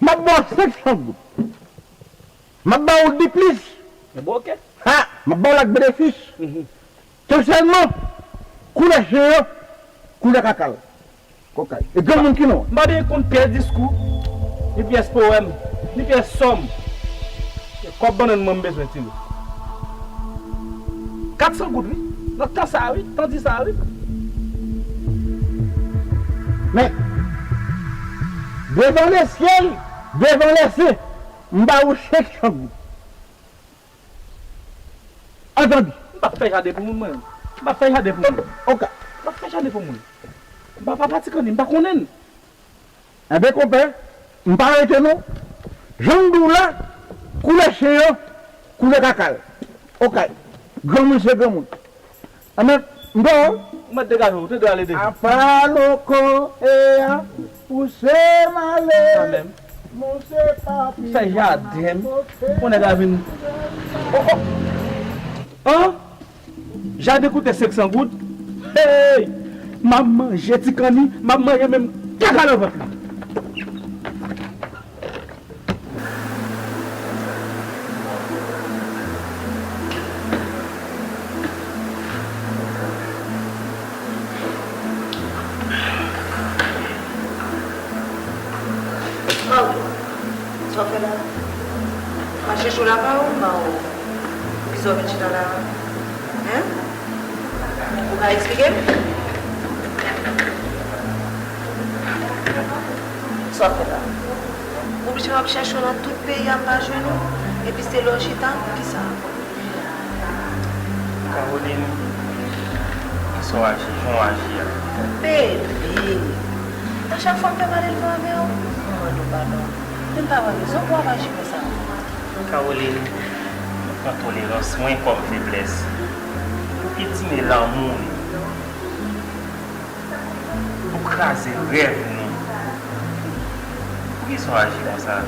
m ap ba w senk san goud. M ap ba w di plis. Enben oke. Ha, m ap ba w l ak benefis. Tan sèlman, koulè chen yo, koulè kaka l. Okay. E granmoun ki non? M pa bezwen konn pyès diskou, ni pyès powèm, ni pyès sòm. Se kòb bannann mwen m bezwen tire. Kat san goud wi. Nan tan sa wi, tan di sa wi. Men, devan lesyèl, devan lèsen, m ba ou senk san goud. Antandi. M p ap fè jaden pou moun mwen. M p ap fè jaden pou moun. Oka. M p ap fè jaden pou moun. M pa papa Ti Kanni, m pa konnen l. Enben konpè, m pa rete non. Jan m di w la, koulè chen an, koulè kaka l. Oka. Granmoun se granmoun. Anmè, m ba w. Ou mèt degaje w, ou te dwe ale deja. Apa loko e a pouse m ale. Sa menm. Monse papi. Fè jaden m. Pou nèg la vin. Oh, oh. An? Jaden koute senk san goud? Hey! M ap manje Ti Kanni, m ap manje menm kaka nan vant li. Mario, sa w fè la? M al chèche w lakay ou, m ba w. Poukisa w vin chita la a? Hen? Ou ka eksplike m? Sa w fè la? Ou oblije m ap chèche w nan tout peyi a, m pa jwenn ou, epi se lè w chita, poukisa? Caroline, poukisa w aji jan w aji a? Baby, a chak fwa m fè malelve avè w, m mande w padon. Men m pa wè rezon pou w ap aji konsa. Caroline, mwen pran tolerans mwen kòm feblès. Ou pitine lanmou nou. Ou kraze rèv nou. Poukisa w aji konsa?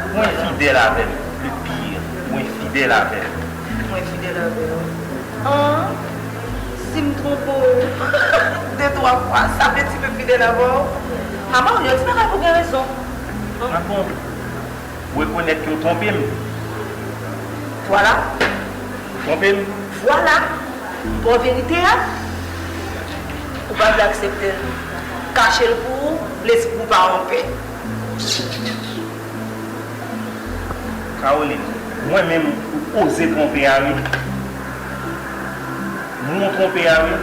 Ou enfidèl avè m, le pire, ou enfidèl avè m. Mwen enfidèl avè w? An? Si m twonpe w de twa fwa, sa vle di m enfidèl avè w? Ama, w di bagay pou gen rezon. An bon? Ou rekonèt ke w twonpe m? Vwala. Ou twonpe m? Vwala. M ba w verite a. Ou pa vle aksepte l. Kache l pou ou, lespri w pa anpè. Caroline, mwen menm ou oze twonpe a wi. Moun ou twonpe a wi.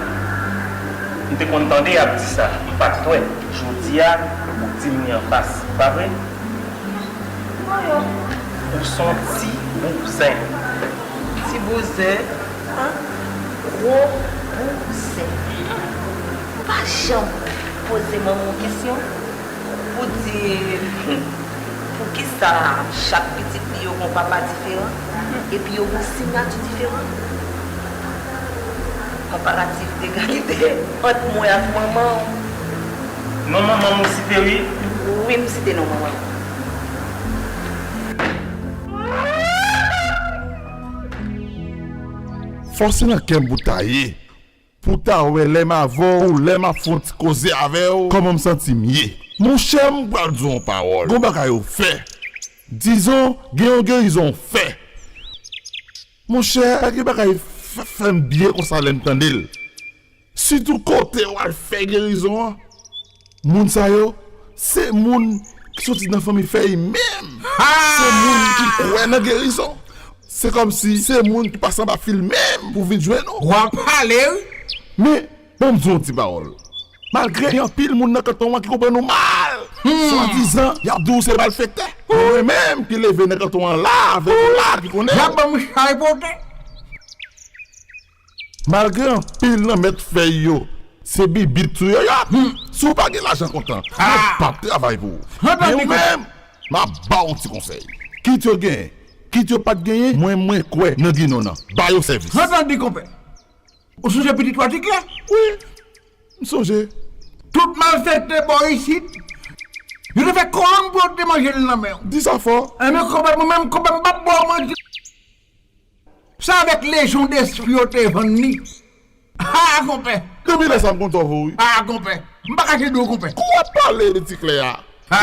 M te konn tande y ap di sa, m pa t kwè. Jodi a, ou di m li anfas, pa vre? Voyons. Ou s on ti bouzen. Ti bouzen? An? Gwo bouzen. Ou pa janm poze manman w kesyon pou di poukisa chak pitit li yo gon papa diferan epi yo gon siyati diferan? Konparatif degalite ant mwen ak manman w. Non manman m ou site wi? Wi, m site non manman m. Fò se nan kè m pou ta ye, pou ta wè lè m avè w, lè m ap fè yon ti koze avè w, kòman m santi m ye. Monchè, m pral di w yon pawòl. Gon bagay ou fè. Dizon, gen yon gerizon ou fè. Monchè, pa gen bagay fè, fè m byen konsa lè m tande l. Sitou kote w al fè gerizon an, moun sa yo, se moun ki soti nan fanmi fèy menm. Ha! Se moun ki kwè nan gerizon. Se kòmsi se moun ki pase anba fil menm pou vin jwenn ou. W ap pale wi. Men, ban m di w yon ti pawòl. Malgre gen anpil moun nan kanton an ki konprann ou mal, swadizan y ap di w se malfektè. Mwen menm ki leve nan kanton an la avèk ou la ki konnen. Y ap ban m chay pote. Malgre anpil nan mèt fèy yo se bibit sou yoyòt, si w pa gen lajan kontan, yo p ap travay pou ou. Men ou menm, m ap ba w yon ti konsèy. Kit yo genyen, kit yo pa t genyen, mwen, mwen kwè nan Ginon nan. Ba yo sèvis. Antann di konpè. Ou sonje pitit ou a Tiklè? Wi, m sonje. Tout malfektè bò isit, yo te fè kolonn pou yo te manje l nan men w. Di sa fò. Enben, konpè, mwen menm, konpè, m p ap ba w manti. Se avèk lejyon de espri yo te vann li. Ha, konpè! Depi lè sa m kontan avè w, wi. Ha, konpè! M pa kache di w, konpè. Kou w ap pale de Tiklè a. Ha!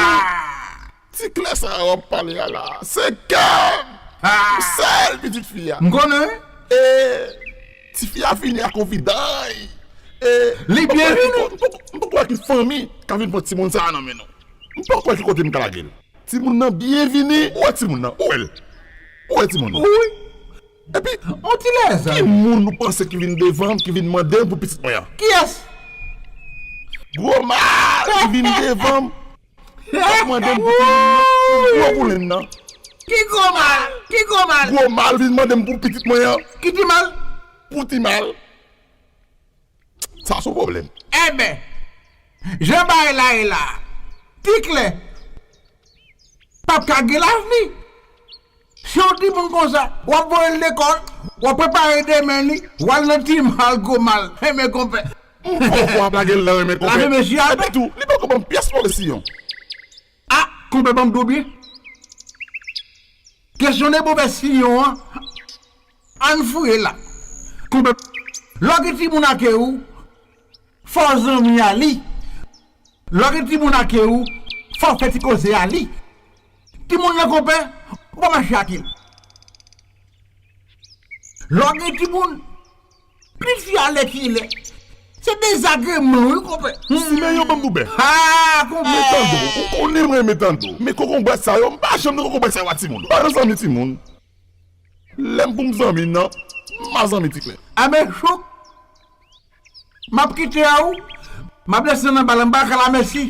Tiklè sa a w ap pale a la, se kè m! Ha! Sèl pitit fi a. M konnen. E tifi a vini ak yon viday. E li byen vini. M poko kwè ki fanmi ka vin pran timoun sa a nan men nou. M poko kwè ki kote m ka lage l. Timoun nan byen vini. Ou wè timoun nan? Ou wè l? Ou wè timoun nan? Wi. Epi, on ti lèzan. Ki moun ou panse ki vin devan m, ki vin mande m pou pitit mwen an? Kiyès? Gwo mal ki vin devan m. L ap mande m pou timoun nan. Gwo boulen nan. Ki gwo mal? Ki gwo mal? Gwo mal vin mande m pou pitit mwen an. Ki ti mal? Pou ti mal. Sa se yon pwoblèm. Enben, jan bagay la ye la, Tiklè p ap ka gen lavni. Si yon timoun konsa, w ap voye l lekòl, w ap prepare demen li, w al nan ti mal gwo mal. Enben, konpè. M poko ap lage l nan renmen konpè. Lave mesye a. Epi tou, li poko ban m pyès move siyon. A, konpè, ban m di w byen. Kesyon de move siyon an, ann fouye la. Konpè, lè w gen timoun ak ou, fò w zanmi a li. Lè w gen timoun ak ou, fò w fè ti koze a li. Timoun nan, konpè, ou pa mache ak li. Lè w gen timoun, pitit fi a lè ki lè. Se dezagreman, wi, konpè. Simeyon, ban m doubè. Ha, konpè. Men tande w, ou konnen mwen renmen tande w. Men kokonbwèt sa yo, m pa janm nan kokonbwèt sa yo a timoun. M pa nan zanmi timoun. Lè m pou m zanmi nan, m pa zanmi Tiklè. Enben, chouk. M ap kite a ou. M ap desann anba la, m pa ka la mèsi.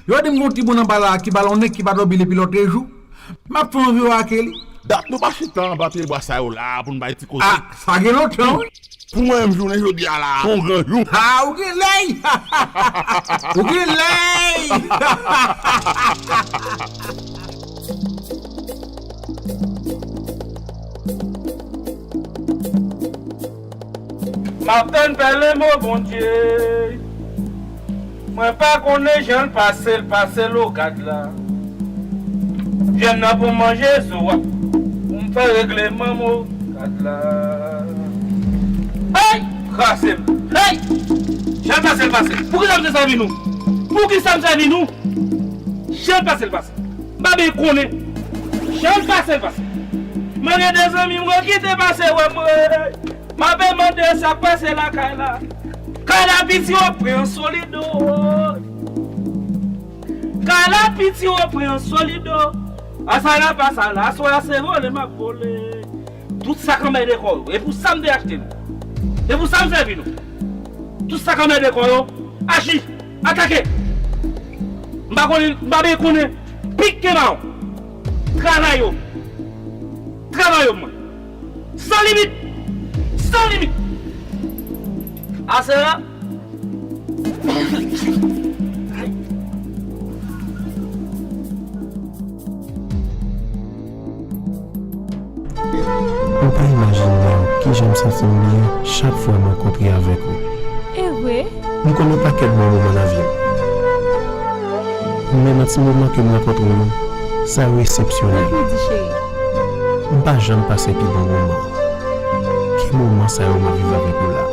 Yo di m gon timoun anba la ki balonnen, ki pa dòmi depi lòtrejou. M ap fè yon viwo ak li. Dat nou pa chita anba pye bwa sa yo la pou n bay ti koze. A, sa gen lontan, wi. Pou mwen menm jounen jodi a la, se yon gran jou. Ha, ou gen lèy! Ou gen lèy! M ap tann pèlen mo Bondye. Mwen pa konnen jan l pase, l pase l o gad la. Vyann nan pou m manje zo a, pou m fè regleman mo gad la. Hey! Kraze m! Hey! Jan l pase, l pase. Poukisa m te sèvi nou? Poukisa m sèvi nou? Jan l pase, l pase. M pa byen konnen. Jan l pase, l pase. Mwen gen de zanmi mwen ki te pase wè mwen. M ape mande sa k pase lakay la. Kay la piti, yo pran solido. Kay la piti, yo pran solido. Asala pa sala, aswè a se vole m ap vole. Tout sa k anmède kò yo, e pou sa m te achte nou. E pou sa m sèvi nou. Tout sa k anmède kò yo, aji, atake. M pa konnen, m pa byen konnen. Pik ke mawon. Travay yo. Travay yo, mwen. San limit. San limit. Aswè a. Ou pa imajine w kijan m santi m byen chak fwa m rankontre avèk ou. E vre? M konn yon pakèt bon moman nan vi m. Men nan ti moman ke m rankontre w yo, sa yo eksepsyonèl. Anpil di cheri. M pa janm pase pi bon moman ke moman sa yo m ap viv avèk ou la.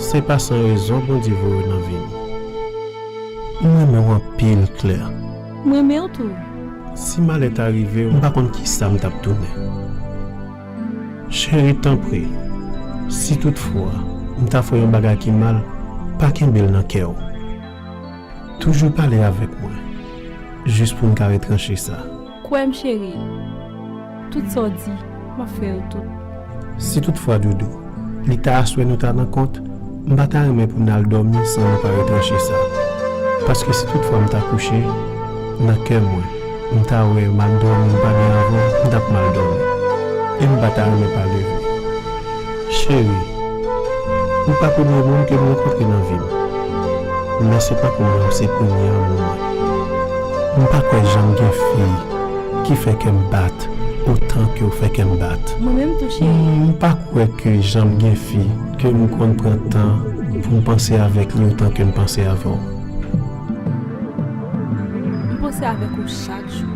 Se pa san rezon Bondye voye w nan vi m. M renmen w anpil, Claire. M renmen w tou. Si malè ta rive w, m pa konn kisa m t ap tounen. Cheri, tanpri, si toutfwa m ta fè yon bagay ki mal, pa kenbe l nan kè w. Toujou pale avèk mwen, jis pou n ka retranche sa. Kwè m, cheri. Tout sa w di, m ap fè yo tout. Si toutfwa, Doudou, li ta aswè nou ta nan kont, M pa ta renmen pou n al dòmi san nou pa retranche sa. Paske si tout fwa m ta kouche, nan kè mwen, m ta wè m al dòmi m pa byen avè w, m t ap mal dòmi. E m pa ta renmen pa leve. Cheri, ou pa premye moun ke m rankontre nan vi m. Men se pa pou mwen ou se premye anmou mwen. M pa kwè janm gen fi ki fè kè m bat otan ke w fè kè m bat. Mwen menm tou, cheri. M pa kwè ke janm gen fi ke m konn pran tan pou m panse avèk li otan ke m panse avè w. M panse avèk ou chak jou.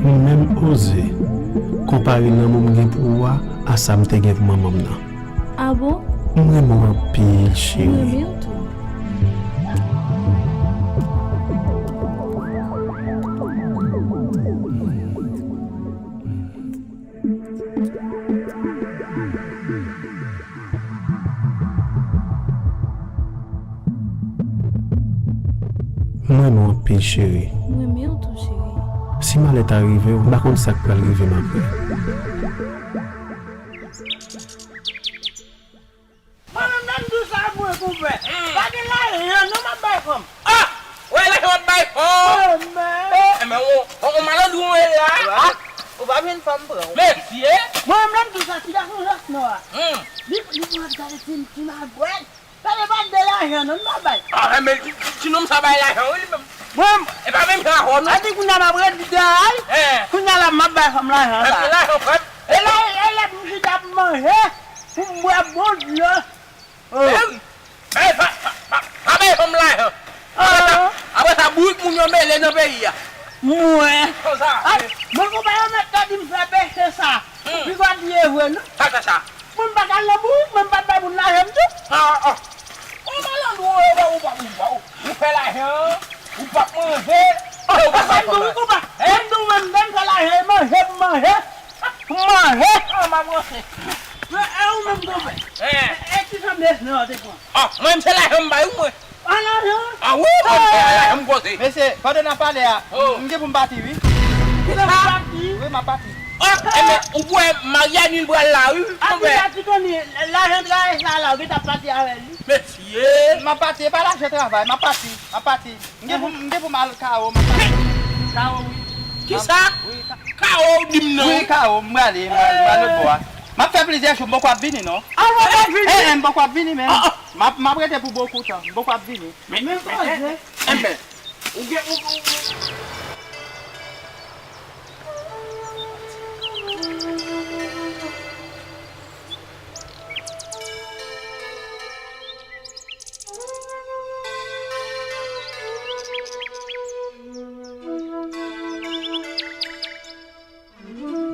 M menm oze konpare lanmou m gen pou ou a a sa m te gen pou manman m nan. A bon? M renmen w anpil, cheri. Mwen renmen w tou. M renmen w anpil, cheri. M renmen w tou, cheri. Si malè ta rive w, m pa konn sa k pral rive m apre. Mwen menm, lè m di w sa, mwen konpè. Hmm. Pa gen lajan non m ap bay fanm. Ah! Wè lajan w ap bay fanm. Mwen menm. Oh, enben, on, on, on malandou w ye la. Ou pa vin fanm pran w. Mesye. Mwen menm, lè m di w sa, ti gason Jasnò a. Hmm. Li, li pran gade ti, ti magwèt. Sa depann de lajan non m ap bay. Ah, men ti, ti, ti nonm sa bay lajan, wi, li menm. Mwen, e pa menm jan avè w, non. A di kounye a m ap ret di dèyè a, wi. Eh. Kounye a la m ap bay fanm lajan sa. Epi lajan frè m. E la, e lè m chita pou manje, pou m bwè bon dlo. Oh. Eh wi. Eh, pa, pa, pa, pa bay fanm lajan. Apre sa, apre sa, bourik moun yo mele nan peyi a. Mwen. Konsa. Ay, mwen konpè yo mèt ta di m fè peche sa. Hmm. Pi gwa di e vre, non. Sa fè sa. Mwen m pa ka al nan bourik, mwen m pa t bay moun lajan m tou. Ah, ah. Ou malandou, ou, ou, ou, ou, ou, ou fè lajan, ou p ap manje, e ou pa ka fè lajan. Ou pa, mwen m fè lajan, e manje m manje. M manje. Ah, m ap ranse. Men, e ou menm konpè? Eh. E, e ki jan de jan w te pran? Ah, mwen m se lajan m bay ou, mwen. An lajan? Ah wi, mwen m se lajan m koze. Mesye, pandan n ap pale a, oh, m gen pou m pati, wi. Kisa? Wi, m ap pati. Oh, enben, ou kwè Maryani pral la, wi, konpè. Apre sa, ti Tony, lajan travay sa la, ou gentan pati avè l, wi. Mesye. M ap pati, e pa lajan travay, m ap pati, m ap pati. M gen pou, m gen pou m al Kawo, m ap pati. Kawo, wi. Kisa? Wi, Ka-, Kawo, ou di m non? Wi, Kawo, m prale, m al, m al lòt bò a. M ap fè plizyè jou, m poko ap vini, non. Ah, w ap vini? Eh, eh, m poko ap vini, men. Ah, ah. M ap, m ap rete pou bokou tan, m poko ap vini. Men, men, men, men, men, ou gen, ou, ou, ou.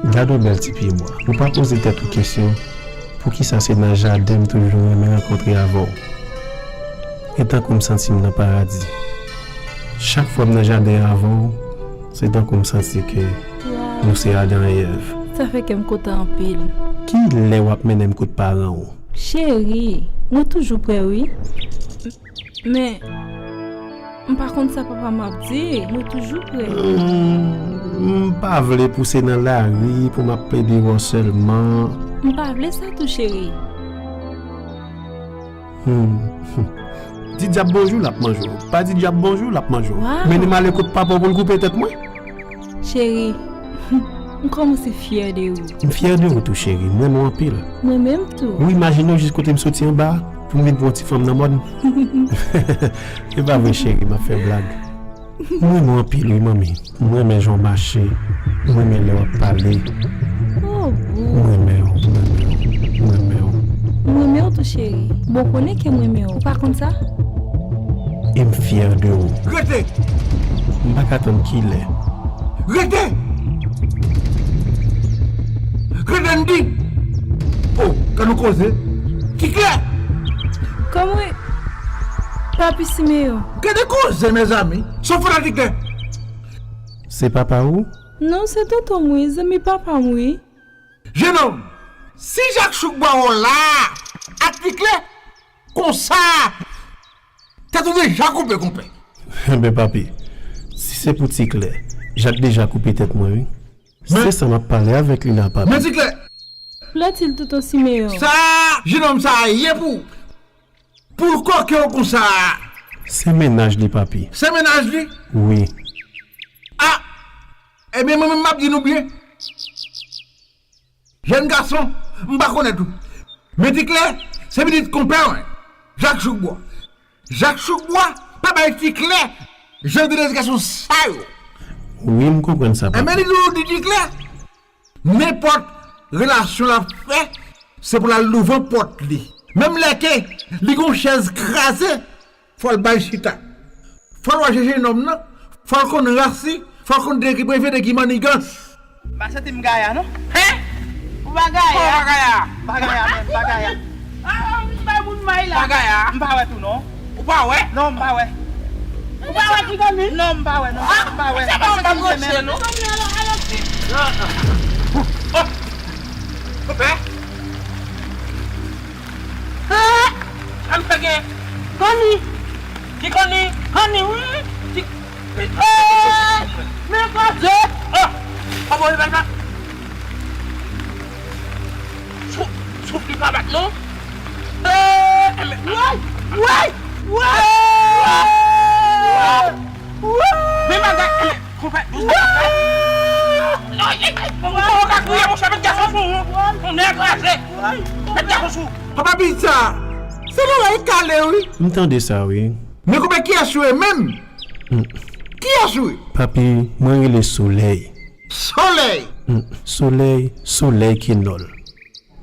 Gade yon bèl ti pye bwa. Ou pa poze tèt ou kesyon, poukisa se nan jaden m toujou renmen rankontre avè w? E tankou m santi m nan paradi. Chak fwa m nan jaden an avè w, se tankou m santi ke nou se Adan e Èv. Sa fè kè m kontan anpil. Kilè w ap mennen m kot paran w? Cheri, mwen toujou prè wi. Men, m pa konn sa papa m ap di, mwen toujou prè. Hmm, m pa vle pou se nan lari pou m ap plede wè w sèlman. M pa vle sa tou, cheri. Hmm. Di dyab bonjou, l ap manje w. Pa di dyab bonjou, l ap manje w. Wow. Mennen m ale kot papa w pou l koupe tèt mwen. Cheri, m kòmanse fyè de ou. M fyè de ou tou, cheri. M renmen w anpil. Mwen menm tou. Ou imajine w jis kote m soti anba pou m vin pran ti fanm nan mòn. E pa vre, cheri, m ap fè blag. M renmen w anpil, wi, manmi. M renmen jan w mache. M renmen lè w ap pale. Oh, boo. M renmen w, m renmen w, m renmen w. M renmen w tou, cheri. Bon, konnen ke m renmen w. Ou pa konn sa? E m fyè de ou. Rete! M pa ka tann kilè. Rete! Rete, m di! Oh, gad yon koze! Ti Klè! Kòman, Papi Simeyon? Gade koze, mezanmi! Sa w fè la, Ti Klè? Se papa ou? Non, se tonton m wi, zanmi papa m wi. Jenòm, si Jak Chouk ba w la, ak Ti Klè, konsa, tèt ou deja koupe, konpè. Enben, papi, si se pou Ti Klè, Jak deja koupe tèt mwen, wi. Men se sa m ap pale avèk li la, papi. Men Ti Klè. Platil tonton Simeyon. Sa, jenòm sa ye pou ou. Pou l koke w konsa a? Se mennaj li, papi. Se mennaj li? Wi. A! Ebyen, mwen menm m ap di nou byen. Jèn gason, m pa konèt ou. Men Ti Klè, se pitit konpè mwen, Jak Choukbwa. Jak Choukbwa pa bay Ti Klè jan de gason sa yo. Wi, m konprann sa, papi. Enben, li toujou di Ti Klè, nenpòt relasyon l ap fè, se pou l al louvri pòt li. Menm lè ke li gon chèz kraze, fò l bay chita. Fò l wè jejennonm nan. Fò l konn ras li. Fò l konn de ki prefere, de ki mannigans. M pa santi m gaya, non. Hen? Ou pa gaya? Kòman w pa gaya? M pa gaya, menm, m pa gaya. Ah, m bay moun may la. Pa gaya? M pa wè tou, non. Ou pa wè? Non, m pa wè. Ou pa wè Ti Granmi? Non, m pa wè, non, m pa wè. Se pa ou k ap goche, non. Ti Granmi, alò, alò, ti. Oh! Konpè? Ah! Sa m fè gen? Koni! Ki Koni? Koni, wi! Ki, eh! Men koze! Oh! Papa, li pa, pa. Sou, souf li pa bat, non? Eh, men. Woy! Woy! Woy! Woy! Men bagay, men. Konpè, dousman, konpè. Ay, ay, ay, bon, bon, bon, ka kriye, monchè, met gason sou ou. Ou nèg kraze. Met gason sou ou. Papa Pita, se lòrèy kale, wi. M tande sa, wi. Men konpè, kiyès ou ye menm? Hmm. Kiyès ou ye? Papi, mwen rele Solèy. Solèy? Hmm. Solèy, Solèy Kenòl.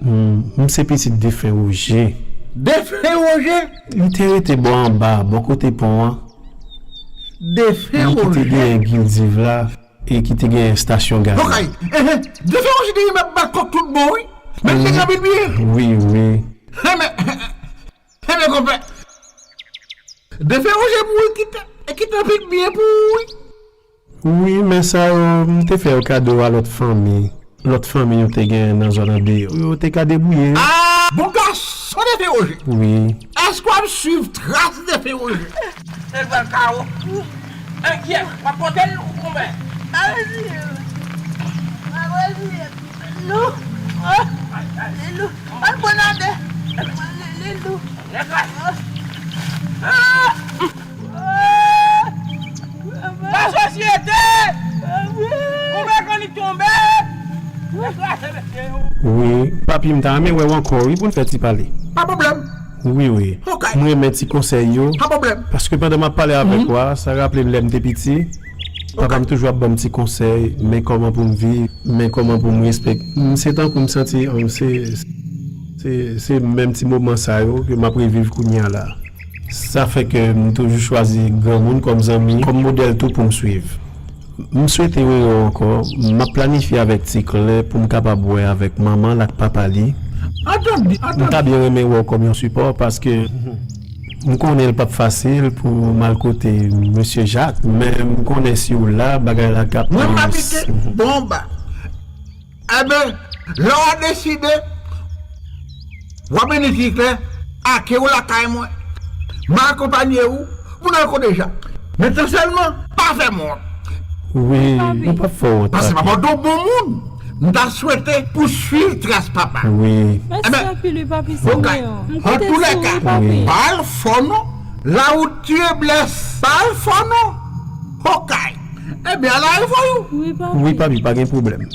Hmm, m se pitit defen Woje. Defen Woje? Li te rete bò anba, bò kote pon an. Defen Woje? Li ki te genyen Gildiv la, e ki te genyen estasyon gaz la. Bòkay, eh, eh, defen Woje te renmen bat kòk tout bon, wi. Men li te gen anpil byen. Wi, wi. Enben, enben, konpè. Defen Woje mouri kite, kite anpil byen pou ou, wi. Wi, men sa yo, m te fè yo kado a lòt fanmi. Lòt fanmi yo te gen nan zòn andeyò. Yo te ka debouye yo. Ah, bon gason defen Woje. Wi. Èske w ap swiv tras defen Woje? L pral kawo. Enkyèt, w ap pote l ou konbyen? Alezi, alezi, lou. Ah, li lou. Al pran nan de. Li, li lou. Ah! Ah! La sosyete! Ou wè kan li tonbe? Wi, papi, m ta renmen wè w ankò, wi, pou n fè ti pale. Pa pwoblèm. Wi, wi. Ok. M renmen ti konsèy yo. Pa pwoblèm. Paske pandan m ap pale avèk ou a, sa raple m lè m te piti. Papa m toujou ap ban m ti konsèy, men kòman pou m viv, men kòman pou m respekte. M, se tankou m santi, m, se, se, se menm ti moman sa yo ke m ap reviv kounye a la. Sa fè ke m toujou chwazi granmoun kòm zanmi, kòm modèl tou pou m swiv. M swete wè w ankò. M ap planifye avèk Ti Klè pou m kapab wè avèk manman l ak papa li. Antann, antann. M ta byen renmen wè w kòm yon sipò paske m konnen l p ap fasil pou m al kote mesye Jak, men m konnen si w la, bagay la k ap plis. Mwen m abite Bonba. Enben, lè w deside, w ap vini Ti Klè, ake w lakay mwen. M a akonpanye w pou n al kote Jak. Men tan sèlman, pa fè m wont. Wi, nou p ap fè w wont, papi. Paske papa w te yon bon moun. M ta swete pou swiv tras papa. Wi. Mèsi anpil, wi, papi, se mwen. An tou lè ka, pa al fò non. La ou tiye blès, pa al fò non. Okay. Ebyen, ala e voyou. Wi, papi. Wi, papi, pa gen pwoblèm.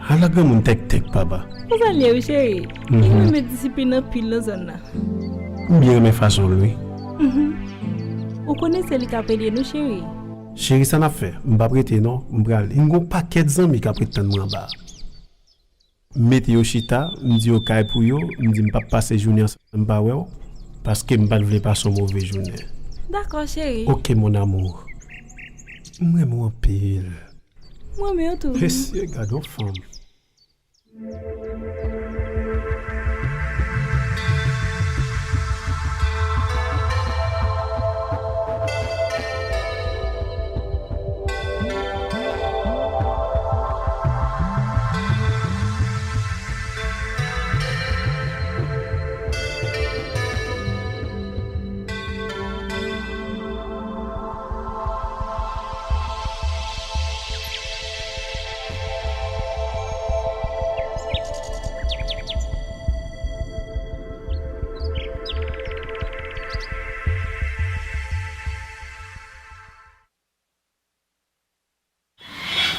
Ala granmoun tèktèk, papa. Konsa l ye, wi, cheri. Li renmen disiplin anpil nan zòn nan. M byen renmen fason l, wi. Ou konnen se li k ap ede nou, cheri. Cheri, sa n ap fè? M p ap rete, non. M prale. M gon pakèt zanmi k ap ret tann mwen anba a. M mete yo chita, m di yo kay pou yo, m di m p ap pase jounen an san m pa wè w, paske m pa t vle pase yon move jounen. Dakò, cheri. Ok, mon amour. M renmen w anpil. Mwen menm tou. Mesye, gad yon fanm.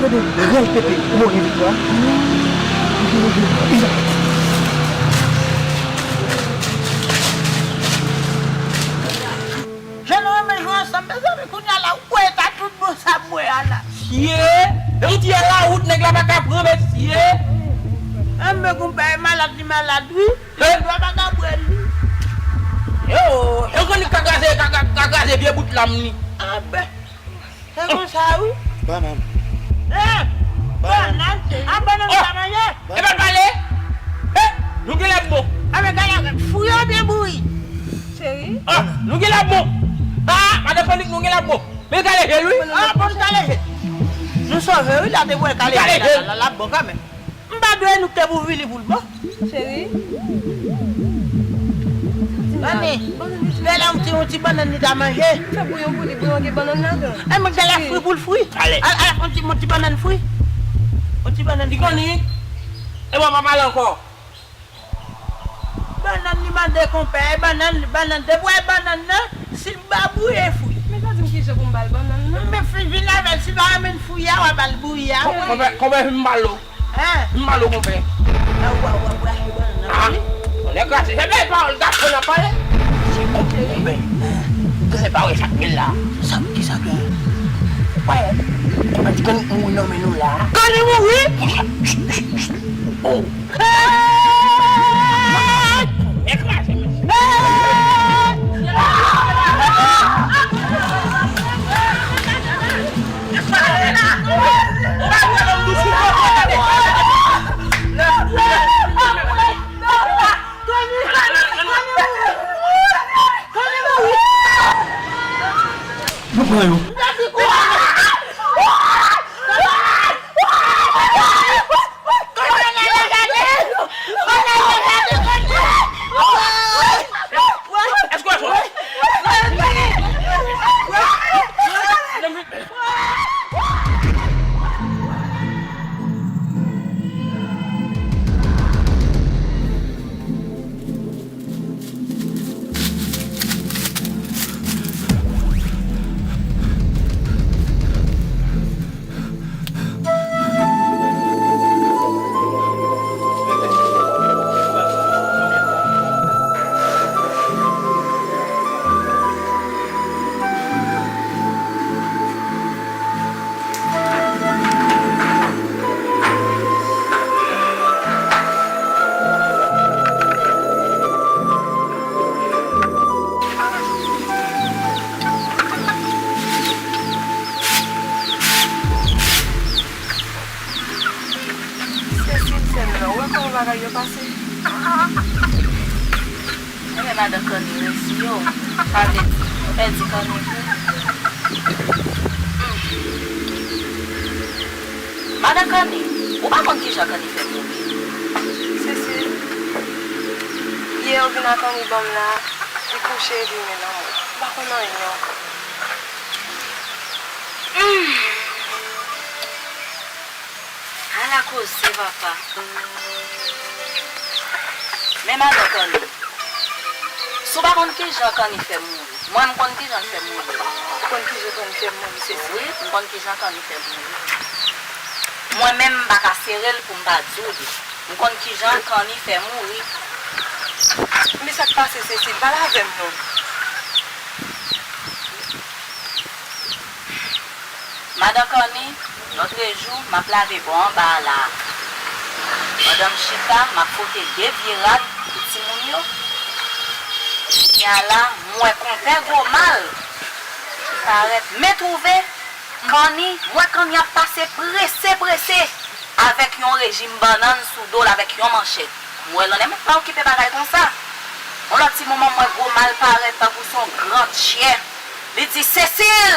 tande de rèl pepe, ou mò gen viktwa. Jan nou renmen jwe ansanm, mezanmi, kounye a la, ou kwè e ta tout bon sa m wè a la. Sye! E yon ti yè lawout, nèg la pa ka pran, mesye! Enben, konpè, e malad li malad, wi. Li dwa pa ka bwè li. Yo, e yon konnik ka kraze, ka, ka, ka kraze vye bout lam li. Enben. Se konsa wi. Bannann. Eh! Bannann. Bannann. A bannann sa manje? E pa pale? Eh! Nou gen lè bon. A men gade fwi yo byen bouyi. Cheri. Ah, nou gen lè bon. Ah, madan Konik, nou gen lè bon. Men kale jel wi. Ah, bon kale jel. Nou sove wi la te wè kale jel la, la, la bon kanmenm. M pa dwe nou te pou vini pou l bon. Cheri. Mami, gade yon ti, yon ti bannann li ta manje. Fè bouyon pou li, bouyon gen bannann ladan. E mwen gade fri pou l fri. Ale. Al, al, yon ti, yon ti bannann fri. Yon ti bannann fri. Li konn li. E bon, pa pale ankò. Bannann li mande konpè, e bannann, bannann, depi w wè bannann nan, si l ba bouyi fri. Men sa di m kijan pou m ba l bannann nan. Men fi vin avè l, si l pa renmen fri a, w a ba l bouyi a. Konpè, konpè, vin m ba l lo. Hein? M ba l lo, konpè. A, w a, w a, w a, bannann nan. Ah, on est cassé. Se bèl pawòl gason nan pale. Se konpè, konpè. Konpè pa wè sa k gen la. Sa, kisa k gen? Wè, konpè di konn mouri nan men nou la. Konn mouri? Oh. Nou pran yo. Sesil, sè m nan, ou wè kòman bagay yo pase? Enben, madan Kanni resi yo, sa vle di, nou pèdi Kanni vre. Hmm. Madan Kanni, ou pa konn kijan Kanni fè mouri? Sesil, Vin ak Annie ban m la, li kouche epi men nan mwen. M pa konn anyen ankò. Ala koze, papa. Men madan Kanni, si w pa konn kijan Kanni fè mouri, mwen m konn kijan l fè mouri. Ou konn kijan Kanni fè mouri, Sesil? Wi, m konn kijan Kanni fè mouri. Mwen menm, m pa ka sere l pou m pa di w li. M konn kijan Kanni fè mouri. Men sa k pase, Sesil? Pale avè m non. Madan Kanni, lòtrejou, m ap lave bò anba a la a. Pandan m chita, m ap fwote de vye rad pou timoun yo. Kounye a la, m wè konpè Gwomal ki parèt. Men twouve Kanni, m wè Kanni ap pase prese, prese, avèk yon rejim bannann sou do l, avèk yon manchèt. M wè l, men m pa okipe bagay konsa. Yon lòt ti moman, m wè Gwomal parèt tankou se yon gran tchè. Li di, Sesil!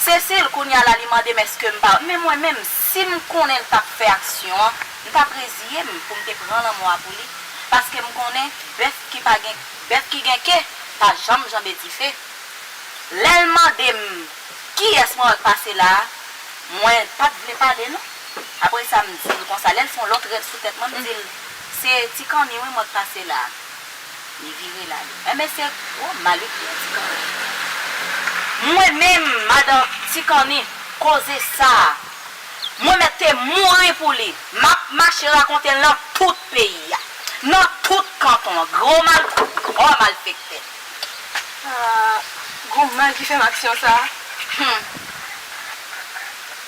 Sesil, kounye a la, li mande m èske m pa. Men mwen menm, si m konnen l t ap fè aksyon an, m t ap reziye m pou m te pran lanmò a pou li. Paske m konnen bèf ki pa gen, bèf ki gen ke pa janm janbe dife. Lè l mande m kiyès mwen wè k pase la a, mwen pa t vle pale non. Apre sa, m di l konsa, lè l fè yon lòt rèl sou tèt mwen, m di l, se Ti Kanni wi mwen k pase la a. Li vire l ale. Enben, se gwo mal wi ki gen Ti Kanni. Mwen menm, madan Ti Kanni, koze sa a, mwen mèt te mouri pou li. M ap mache rakonte l nan tout peyi a, nan tout kanton an. Gwo mal, gwo malfektè. Ah, gwo mal ki fè m aksyon sa a. Hmm.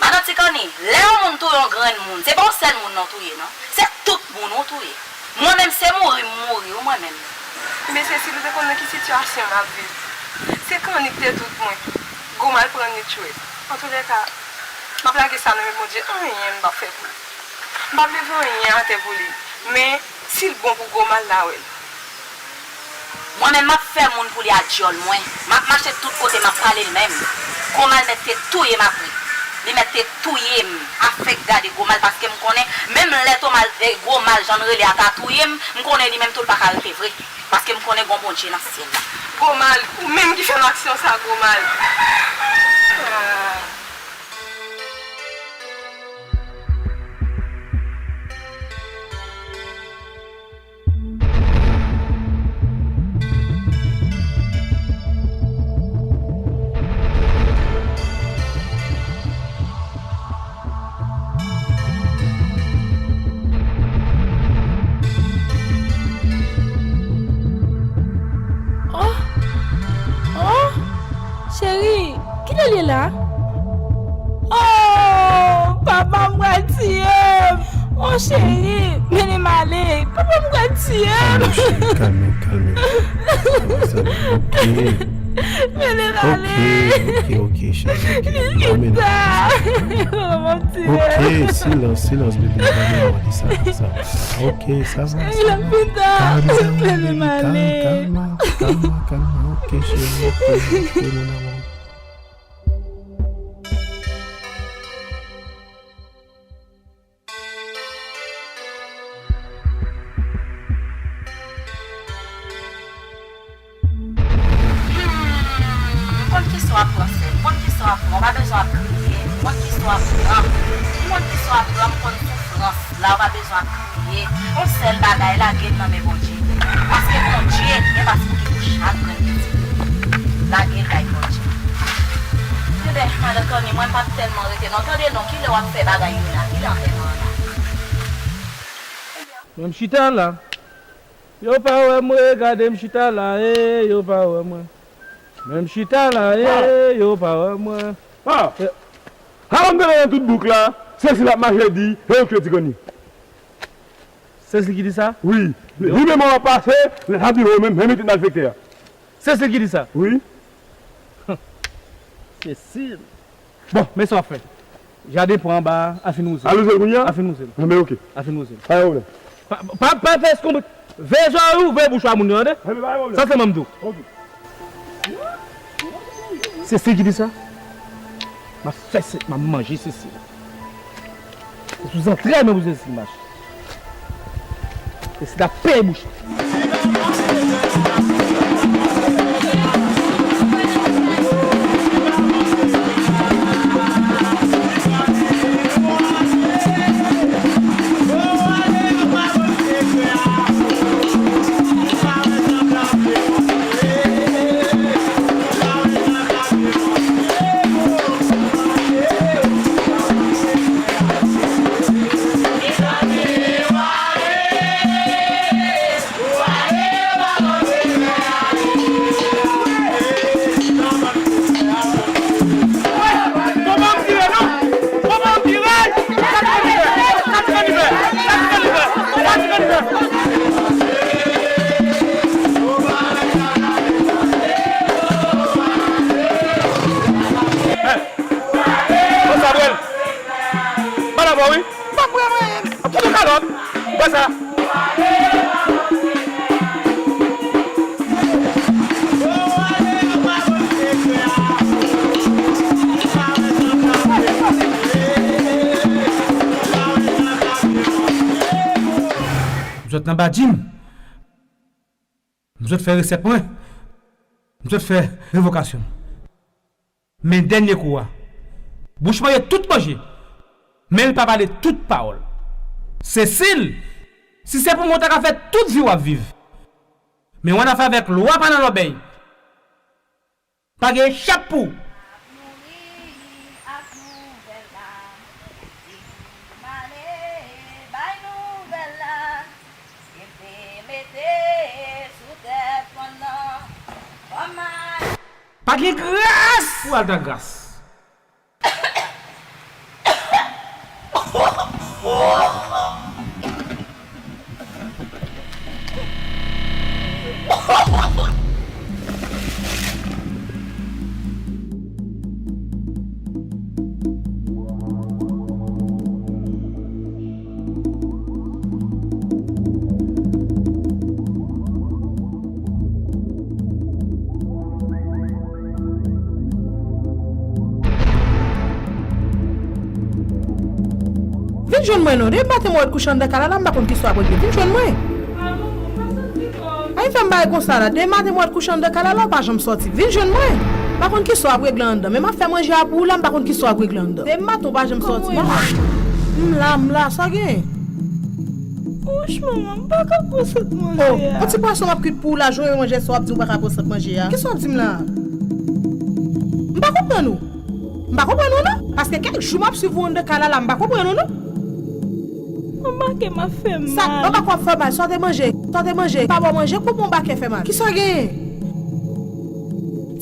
Madan Ti Kanni, lè yon moun touye yon grenn moun, se pa yon sèl moun non touye non. Se tout moun ou touye. Mwen menm se mouri m mouri wi mwen menm. Men Sesil, ou te konn nan ki sitiyasyon m ap viv. Se Kanni ki te tout mwen. Gwo mal pran ni tchwe. Antoulèka, m ap lage sa nan men Bondye, anyen m p ap fè pou li. M p ap leve anyen atè pou li. Men, si l bon pou gwo mal la wè l. Mwen menm m ap fè moun pou li a dyòl mwen. M ap mache tout kote m ap pale l menm. Gwo mal mèt te touye m apre. Li mèt te touye m. Afèk gade gwo mal paske m konnen menm lè Tomal, eh, gwo mal jan l rele a ta touye m, m konnen li menm tou l pa ka rete vre. Paske m konnen gon Bondye nan syèl la. Gwo mal, ou menm ki fè m aksyon sa, gwo mal. Ah. Oh! Oh! Cheri, kilè l ye la? Oh! Papa m pral tiye m! Oh, cheri, mennen m ale! Papa m pral tiye m! Kalme w, cheri, kalme w, kalme w. Sa va, ok. Mennen m ale! Ok, ok, ok, cheri, ok. Pita! Papa m tiye m! Ok, silans, silans, bebe. Kalme w, sa, sa. Ok, sa va, sa va. Pita! Kalme w, baby, kalme, kalme, kalme, kalme. Ok, cheri, ok, ok, mon amour. Hmm, m konn kisa w ap pran, sè m. M konn kisa w ap pran. Ou pa bezwen ap kriye. M konn kisa w ap pran. M konn kisa w ap pran. M konn soufrans la. Ou pa bezwen ap kriye. Yon sèl bagay, lage l nan men Bondye. Paske Bondye gen pas pou ki pou chak grenn pitit li. Lage l bay Bondye. Tande, madan Kanni, mwen m p ap tèlman rete non. Tande non, kilè w ap fè bagay yo la? Kilè antèman an la? Mwen m chita la. Yo pa wè mwen, gade m chita la, e, yo pa wè mwen. Men m chita la, e, yo pa wè mwen. Ah! Sa m tande nan tout bouk la, Sesil ap mache di, e yo tchwe Ti Kanni. Sesil ki di sa? Wi. Li menm w ap pase, lè sa di w menm, menm etit malfektè a. Sesil ki di sa? Wi. Sesil. Bon, men sa w ap fè. Jaden pran anba a, al fin wouze l. Al wouze l kounye a? Al fin wouze l. Anben, ok. Al fin wouze l. Pa gen pwoblèm. Pa, pa, pa fè eskonbrit. Veye zòrèy ou, veye bouch ou a moun yo, tande? Anben, pa gen pwoblèm. Sa sèlman m di w. Ok. Sesil ki di sa? M ap fè Sesil, m ap manje Sesil. Se sou zantray mwen pou Sesil mache. Sesil ap peye bouch li. Hey! Bon, Samuel! Pale avè w, wi! M p ap pran mwen menm. Ap fout ou kalòt. Ou wè sa? M sot nan badjim. M sot fè resèt mwen. M sot fè revokasyon m. Men dènye kou a. Bouch mwen ye tout manje. Men l pa pale tout pawòl. Sesil, si se pou mwen, w ta ka fè tout vi w ap viv. Men w annafè avèk lwa pa nan lòbèy. Pa gen echap pou w. Ap mouri ak nouvèl la. Di m ale bay nouvèl la. Yo te mete sou tèt pòn nan. Kòman? Pa gen gras pou Altagras. Vin jwenn mwen non. Depi maten mwen wè w t kouche anndan kay la la, m pa konn ki sa w ap regle. Vin jwenn mwen. Ay, fè m bagay konsa la. Depi maten mwen wè w t kouche anndan kay la la, w pa janm sòti. Vin jwenn mwen. M pa konn ki sa w ap regle anndan. Men m ap fè manje a pou ou la, m pa konn ki sa w ap regle anndan. Depi maten w pa janm sòti. Mama. M la, m la, sa gen? Wouch, manman, m pa ka pran sant manje a. Oh, yon ti pwason m ap kwit pou ou la, jan w manje sa w ap di w pa ka pran sant manje a. Kisa w ap di m la? M pa konprann ou. M pa konprann ou non. Paske kèk jou m ap swiv ou anndan kay la la, m pa konprann ou non. Yon bakè m ap fè m mal. Sa, yon bakè w ap fè w mal, sa w te manje, sa w te manje, pa ba w manje pou bon bakè fè mal. Kisa w genyen?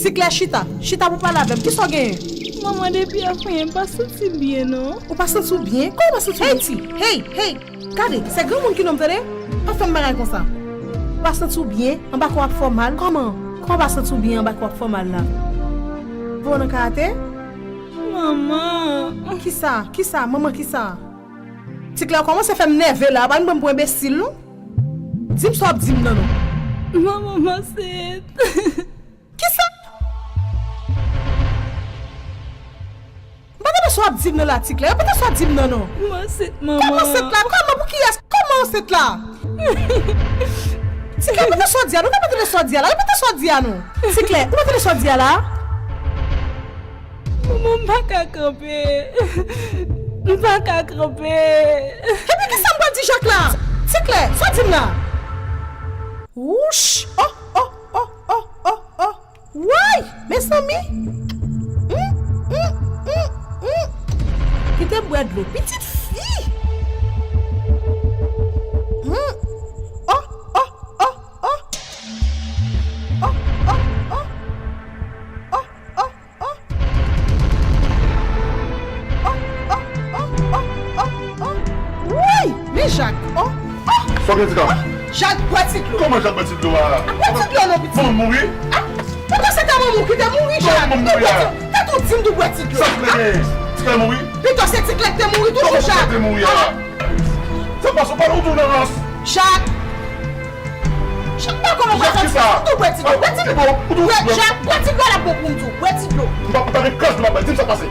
Ti Klè, chita, chita pou pale avè m. Kisa w genyen? Manman, depi avan yè, m pa santi m byen non. Ou pa santi w byen? Kòman w pa santi w byen? Hey, ti, hey, hey! Gade, se granmoun ki nonm, tande? Pa fè m bagay konsa. Ou pa santi w byen, anba kò w ap fè w mal? Kòman? Kòman w pa santi w byen, anba kò w ap fè w mal la? Bon, nan karate? Manman. Kisa? Kisa? Manman kisa? Ti Klè, ou kòmanse fè m nève la, ou pa vin pran m pou enbesil, non? Di m sa w ap di m nan, non. Manman, m ansent. Kisa? M pa tande sa w ap di m nan la, Ti Klè. Repete sa w ap di m nan, non. M ansent, manman. Kòman ansent la? Kòman? Pou kiyès? Kòman ansent la? Ti Klè, repete sa w di a, non. M pa tande sa w di a la. Repete sa w di a, non. Ti Klè, ou pa tande sa w di a la? Manman, m pa ka kanpe. M pa ka kanpe. Epi kisa m pral di Jak la? Ti Klè, sa w di m la? Wouch! Oh, oh, oh, oh, oh, oh. Woy! Mezanmi! Hum, hum, hum, hum. Kite m bwè dlo, pitit fi! Hum. Oh, oh, oh, oh. Oh, oh, oh. Oh, oh, oh. Oh, oh, oh, oh, oh, oh. Woy! Men Jak! Oh, oh. Sa w gen, Tika? Jak, bwè ti dlo. Kòman Jak bwè ti dlo a? Bwè ti dlo non, pitit. Manman mouri? Ah, pito se ta manman w ki te mouri, Jak. Kòman manman mouri a? Tèt ou di m tou bwè ti dlo. Sa Ti Klè genyen? Ti Klè mouri? Pito se Ti Klè ki te mouri toujou, Jak. Kòman Ti Klè te mouri a? Sa pase, ou pa, ou tou nan rans. Jak! Jak, pa kòman pa santi, ou tou bwè ti dlo, bwè ti dlo. Bwè, Jak, bwè ti dlo la bon pou m di w, bwè ti dlo. M pa, m pa gen kras dlo m ap bay, di m sa k pase.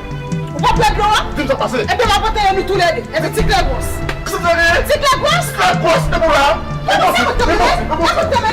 Ou p ap bwè dlo a? Di m sa k pase. Ebyen, m ap antere nou toulède. Epi Ti Klè gwòs. Ti Klè gwòs? Ti Klè gwòs, epi w la. Epi w la.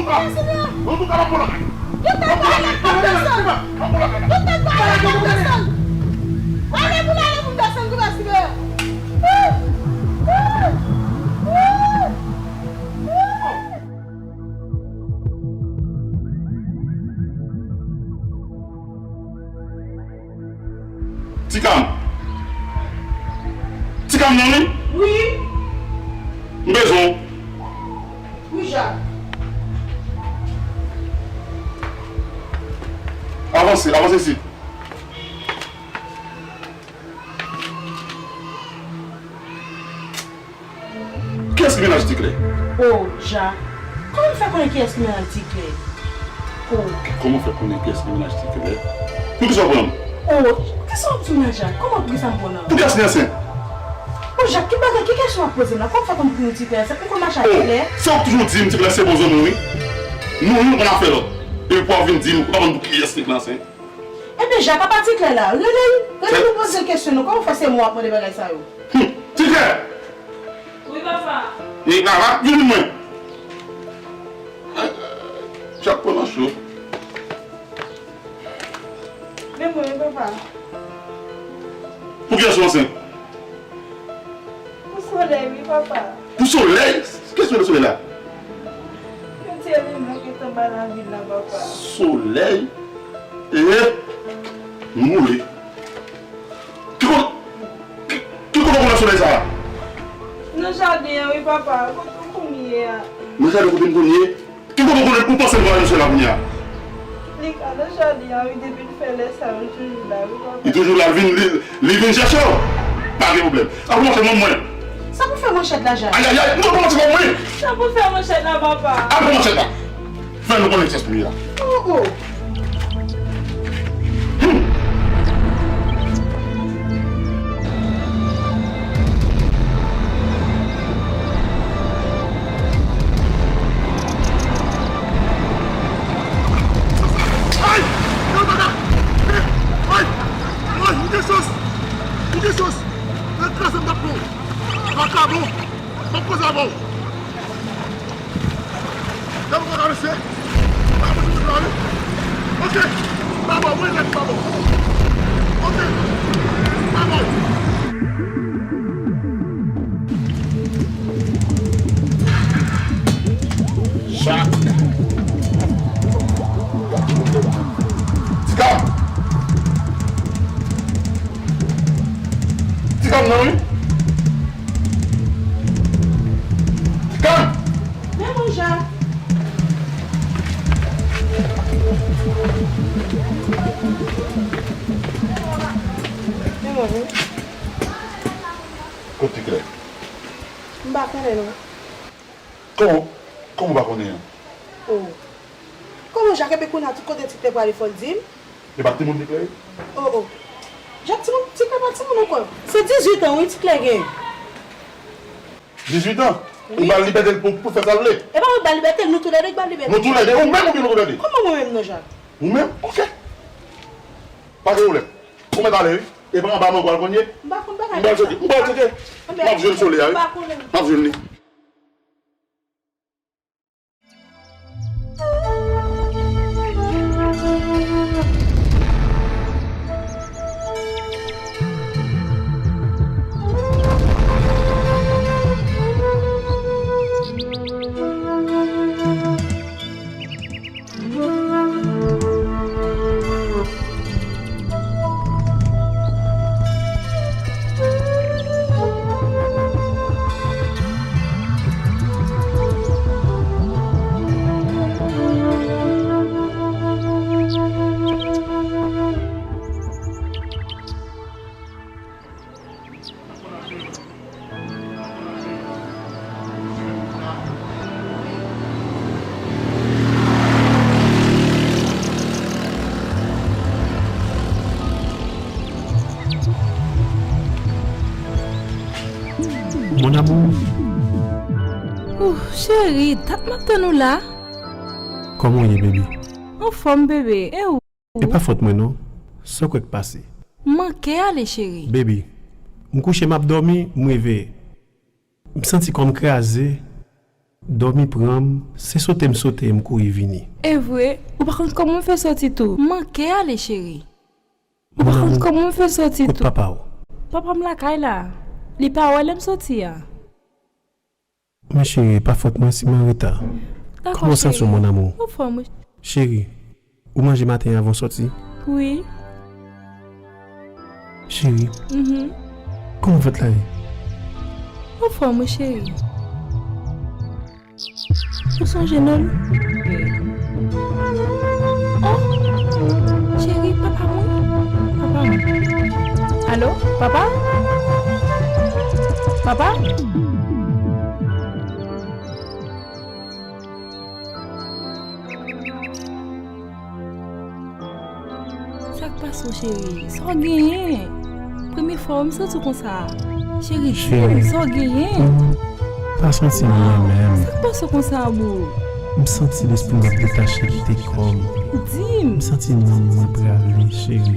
Antouka, antouka, m ap pran lakay. Yo tèt pa ale pou desann. Yo tèt pa ale pou desann. Ale pou ale pou desann kou basi de. Ti Kam. Ti Kam nan wi. Wi. M bezwen w. Wi, Jak. Avanse, avanse isit. Kiyès ki mennaj Ti Klè? O, Jak. Kòman w fè konnen kiyès ki mennaj Ti Klè? O. Kòman w fè konnen kiyès ki mennaj Ti Klè? Poukisa w pran l? O, poukisa w ap di m la, Jak? Kòman poukisa m pran l? Poukiyès li ansent? O, Jak, ki bagay, ki kesyon w ap poze m la? Kòman w fè konnen pou Ti Klè ansent? Ou konn mache ak Ti Klè? O, se ou k toujou di m Ti Klè se bon zanmi w, wi. Nou, nou konn afè lòt. Epi pou w vin di m, ou pa konn pou kiyès Ti Klè ansent. Ebyen, Jak, apa Ti Klè la? Rele l, rele l pou poze l kesyon, non? Kòman w fè se mwen w ap mande bagay sa yo? Hum, Ti Klè! Wi, papa. E, Lala, vin jwenn mwen. Jak pran nan cho. Men mwen, wi, papa. Poukiyès ou ansent? Pou solèy, wi, papa. Pou solèy? Kiyès ki rele solèy la? Yon ti elimèn ki tonbe nan vil la, papa. Solèy? E, m boule. Ki kote, ki, ki kote w konn wè solèy sa a? Nan jaden an, wi, papa. Kote w konn ye a? Nan jaden kote m konn ye? Ki kote w konn, ou panse l pral jwenn solèy la kounye a? Li ka nan jaden an, wi, depi l fè lè sa yo, l toujou la, wi, papa. Li toujou la, l vin, li, li vin chèche w. Pa gen pwoblèm. Al pran manchèt ban mwen. Sa pou fè manchèt la, Jak? Ayayay, nou pran manchèt ban mwen. Sa pou fè manchèt la, papa? Al pran manchèt la. Fè nou konnen kiyès pou ye a. Oh, oh. Hmm. Ay! Yo, tata! Ay! Ay! Ou gen chans! Ou gen chans! Nan kraze m t ap pran w! Vakabon! M ap koze avè w! Lè m konn ap mesye, pa bezwen la wi. Ok, pa bon, mwen nèt pa bon. Ok, pa bon. Chak. Ti Kam. Ti Kam nan wi. Ti Kam. Men mwen, Jak. Men mwen, wi. Kot Ti Klè? M pa konnen, non. Kòman, kòman w pa konnen an? O. Kòman, Jak, epi kounye a tout kote Ti Klè prale fò l di m? E pa timoun Ti Klè ye? O, o. Jak, timoun, Ti Klè pa timoun ankò. Se dizuit an, wi, Ti Klè gen. Dizuit an? Wi. Ou ba l libète l pou, pou fè sa l vle? E pa mwen ba l libète l, nou toulède k ba l libète. Nou toulède? Ou menm oubyen nou toulède? Kòman mwen menm non, Jak? Ou menm? Ok. Pa gen pwoblèm. Ou mèt ale, wi. E pa anba mango al konn ye? M pa konn bagay sa. M pral tcheke, m pral tcheke. M ap jwenn sole a, wi. M pa konnen. M ap jwenn li. Ouh, cheri, dat m ap tann ou la. Kòman w ye, baby? Anfòm, bebe. E ou? E pa fòt mwen, non. Sa w kwè k pase? M manke ale, cheri. Baby, m kouche, m ap dòmi, m reveye. M santi kò m kraze, dòmi pran m, se sote m sote, m kouri vini. E vre, ou pa konn kòman m fè soti tou. M manke ale, cheri. Ou pa konn kòman m fè soti tou. Kot papa w? Papa m lakay la. Li pa wè lè m soti a. Men cheri, pa fòt mwen si m anreta. Dakò, cheri. Kòman w santi w, mon amour? Anfòm, wi. Cheri, ou manje maten an avan w soti? Wi. Cheri, mhm, kòman fèt la ye? Anfòm, wi, cheri. Ou sonje non l? Oh, cheri, papa mwen. Papa mwen. Alo, papa? Papa? Sa k pase w, cheri? Sa w genyen? Premye fwa w wè m santi w konsa. Cheri, di m, sa w genyen? M pa santi m byen menm. Sa k pase w konsa, boo? M santi lespri m ap detache kite kò m. Di m. M santi nanm mwen prale, cheri.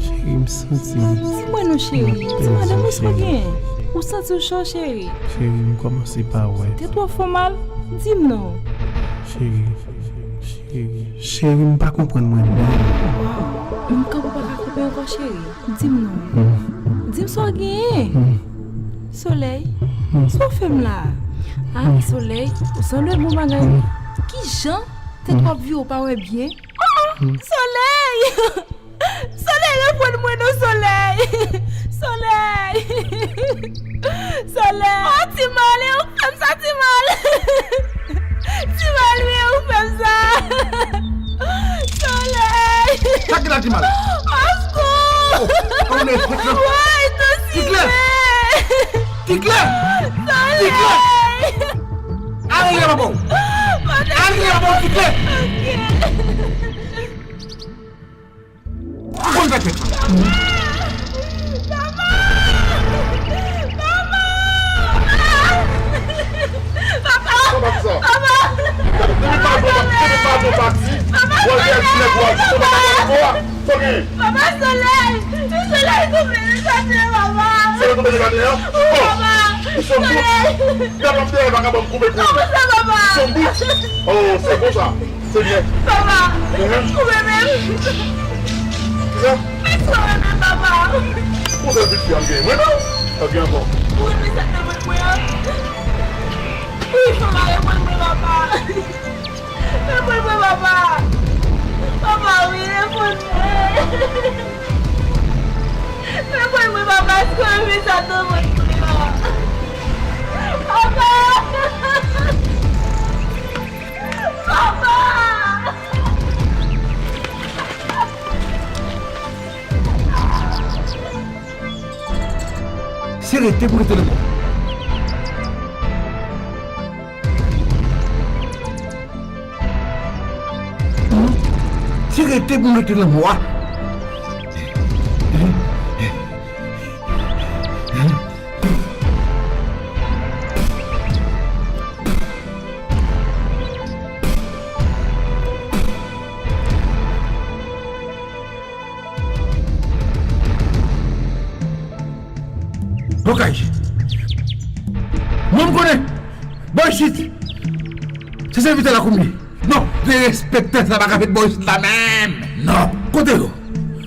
Cheri, m santi m ap pèdi, cheri. Di mwen non, cheri. Di mwen, di mwen sa w genyen. Ou santi w cho, cheri? Cheri, m kòmanse pa wè. Tèt ou ap fè w mal? Di m non. Cheri, cheri, cheri, m pa konprann mwen menm. Waw, menm kanpe w pa ka kanpe ankò, cheri. Di m non. Hmm. Di m sa w genyen. Hmm. Solèy, hmm, sa w fè m la? Ah, hmm, Solèy, ou sanble bon bagay wi. Hmm. Kijan tèt w ap vire, w pa wè byen? Oh, oh, hmm, Solèy! Solèy, reponn mwen non, Solèy! Solèy! Solèy! Oh, Timal, e ou k fè m sa, Timal! Timal, wi, e ou k fè m sa! Solèy! Sa ki la, Timal? Oskou! Oh, oh, men, men, men. Woy, tou size! Ti klè! Ti klè! Solèy! Ti klè! Al rele papa w! Al rele papa w, Ti klè! Ok. Ou konn fè tèt sa. Papa! Papa! Papa! Papa! Papa! Depi pa bon, depi pa bon pati, w al dèyè ti nèg ou al di, papa, papa, papa, papa. Sa w genyen? Papa, solèy! Solèy tonbe nan jaden an, papa! Solèy tonbe nan jaden an? Wi, papa! Solèy! Pèp ap dèyè vagabon koupe kou. Kòman sa, papa? Sanbout! Oh, se bon sa. Se byen. Papa, ou renmen m? Kisa? Èske ou renmen m, papa? Yon sèl pitit fi a m genyen. Mwen non. Sa gen ankò? Ou renmen sa k nan vant mwen an? Wi, papa, reponn mwen, papa. Reponn mwen, papa. Papa, wi, reponn mwen. Reponn mwen, papa, èske ou renmen sa k nan vant mwen an? Papa! Papa! Se rete pou rete nan mò. Se rete pou rete nan mò a. Blokaj. Mwen m konnen. Bò isit. Se sèvitè lakou m ye. Non, derespektan sa pa ka fèt bò isit la menm. Non. Kote yo?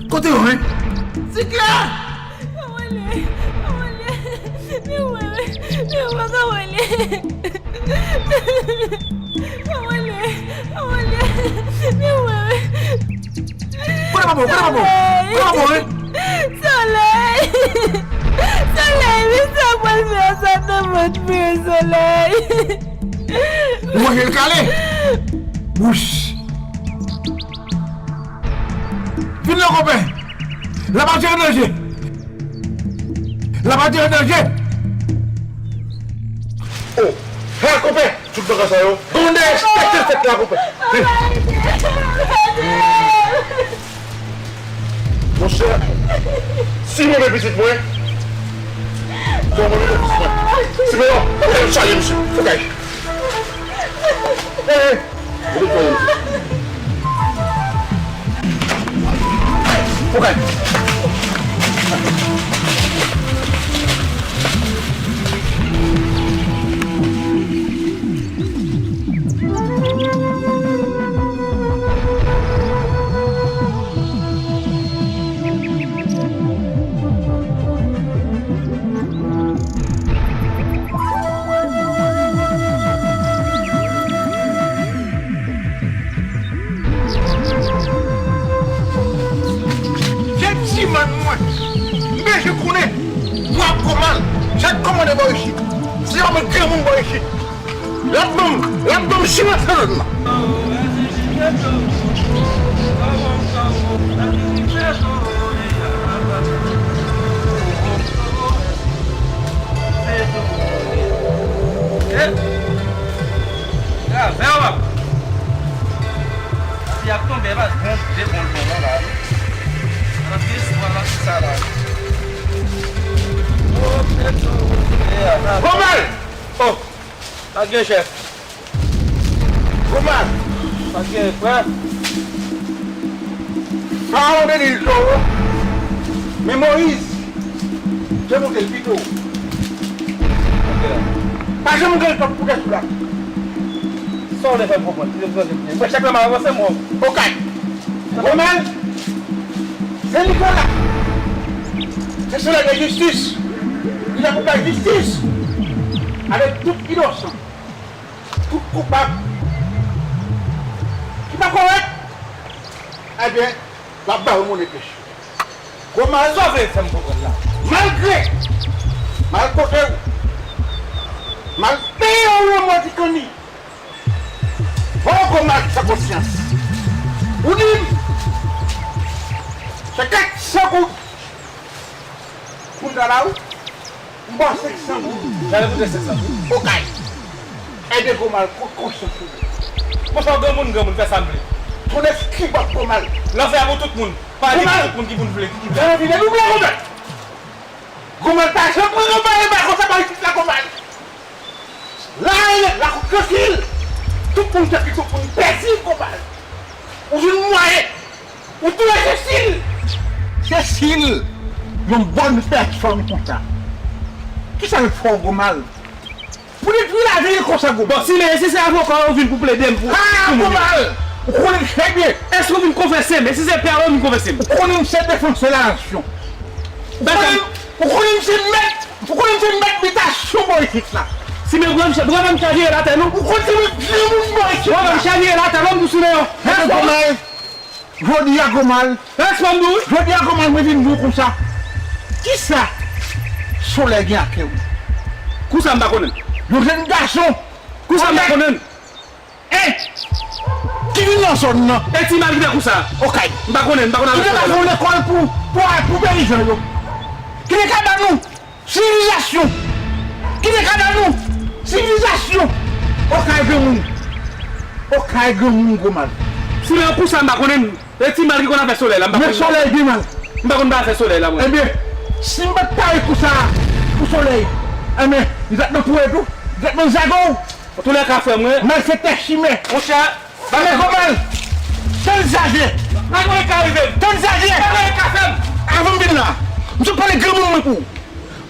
Kote yo, en? Ti klè! Kawole, kawole, men wè, men wè, kawole. Kawole, kawole, men wè. Kote papa w? Kote papa w? Kote papa w, en? Solèy! Solèy, men sa pral fè a sa nan vant mwen, Solèy! Ou manje l kale? Wouch! Vin non, konpè! Lapatri an danje! Lapatri an danje! Oh! Ha, konpè! Tout bagay sa yo! Gon derespekte fèt la, konpè! Monchè, si m renmen pitit mwen, Simeyon, chaje misye. Fokay. Hey, hey. Fokay. Gentilman mwen, m bezwen konnen, bwa Gwo Mal, sa k kòmande bò isit. Se yon granmoun bò isit. L ap ban m, l ap ban m siman nan zòn nan. Gravè w ap. Fi ap tonbe, pa jwenn de bon bon la, la, wi. Nan ki istwa la, ki sa la, wi. Gwo Mal! Oh! Pa gen chèf. Gwo Mal! Pa gen frè. Farawon te di l toro, men Moyiz te monte l pi toro. Pa janm gen l kòb pou tèt ou la. Sa w vle fè m konprann? Ki reprezante byen. Mwen, chèf la, m avanse, mwen. Okay. Gwo Mal, se Nicolas. Se solèy de jistis. Li la pou bay jistis avèk tout inosan, tout koupab ki pa kòrèk. Ebyen, l ap ba yo monnen pèch yo. Gwo Mal, sa w vle fè m konprann la? Malgre m al kote w, m al peye w lanmò ti kanni. O Gwo Mal ki san konsyans. Ou di m se kat san goud pou m ta ba ou? M ba w senk san goud. Jan l koute senk san goud. Okay. Ebyen, Gwo Mal, kot konsyans ou? Konsa, granmoun, granmoun, fè sa m vle. Tonnè kibòt, Gwo Mal. Lanfè a pou tout moun. Pa di pou tout moun ki pou n vle, ki, ki vle. Gwo Mal, pa janm pran anba, anba konsa pa isit la, Gwo Mal. La, la, lakou trankil. Tout moun te pito pou n pèdi, Gwo Mal. Ou jwenn mwayen. Ou touye Sesil. Sesil, yon bòn pèsòn konsa. Kisa l fè w, Gwo Mal? Pou detwi lavi l konsa, Gwo Mal. Bon, si, men si se avoka w vin pou plede m pou, ah, pou moun yo. Gwo Mal, ou konnen m trè byen. Èske w vin konfese m? E si se pè w, vin konfese m. Ou konnen m se defansè lanasyon. Ou konnen, ou konnen m se mèt, ou konnen m se mèt bitasyon bò isit la. Si men granm, granm chavire latè, non? Ou konnen se mèt granmoun bò isit la. Granm chavire latè, non, pou Simeyon. Gwo Mal, jodi a, Gwo Mal. Rès pa m di w, wi. Jodi a, Gwo Mal, mwen vin di w konsa. Kisa Solèy gen ak kè w? Kousa m pa konnen? Yon jèn gason. Kousa m pa konnen? Hein? Ki vin nan zòn nan? E ti mal ki fè kou sa. Okay. M pa konnen, m pa konnen. Ki te ka fè yon lekòl pou, pou, pou peyizan yo. Ki te ka ban nou sivilizasyon. Ki te ka ban nou sivilizasyon. Okay, granmoun. Okay, granmoun, Gwo Mal. Si nan kou sa m pa konnen, e ti mal ki konn afè Solèy la, m pa konnen. Men Solèy gen mal. M pa konn pa afè Solèy la, mwen. Ebyen, si m pa t pare kou sa pou Solèy, enben, li t ap nan poure tou, li t ap nan zago. Antoulèka, frè mwen. Malfektè chimè. Monchè, men Gwo Mal, tann sa vye. Bagay ka rive m. Tann sa vye. Bagay ka fè m. Avan m vin la, m sot pale granmoun mwen pou ou.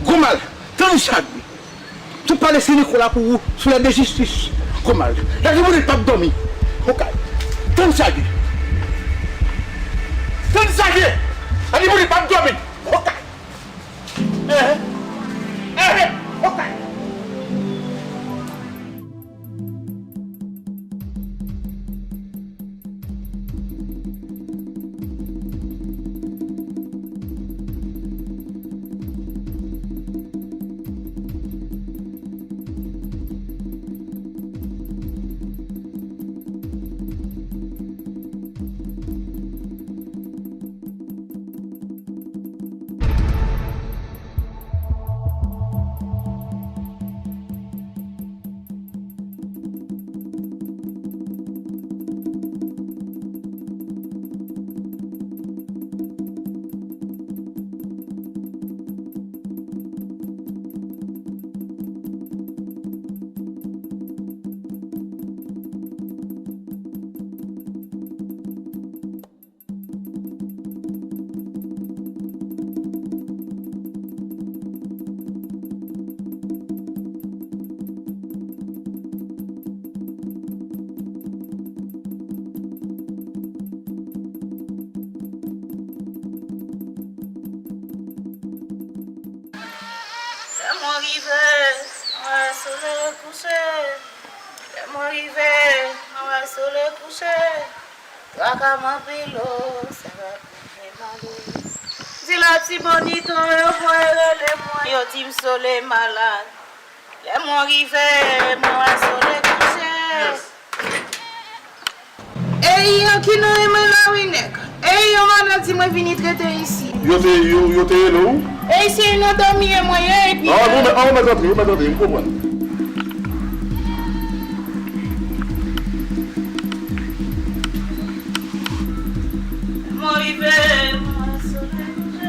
Gwo Mal, tann sa vye. M sot pale Sen Nikola pou ou sou lè de jistis. Gwo Mal, la di moun li p ap dòmi. Okay. Tann sa vye. Tann sa vye. La di moun li p ap dòmi. Okay. Eh, eh, okay. Rive, mwen wè solèy kouche. Lè mwen rive, mwen wè solèy kouche. Traka m anpil o, sa va plimen malere. Di Latibonit yo voye rele mwen, yo di m solèy malad. Lè mwen rive, mwen wè solèy kouche. Ey, an ki nou renmen la wi nèg. Ey, yon maladi mwen vini trete isi. Yo te, yo, yo te rele w? Ey, se yon dòmi mwen ye, epi Ah, bon, men, ah, mèt antre, mèt antre, m konprann. Mwen rive, mwen solèy kouche.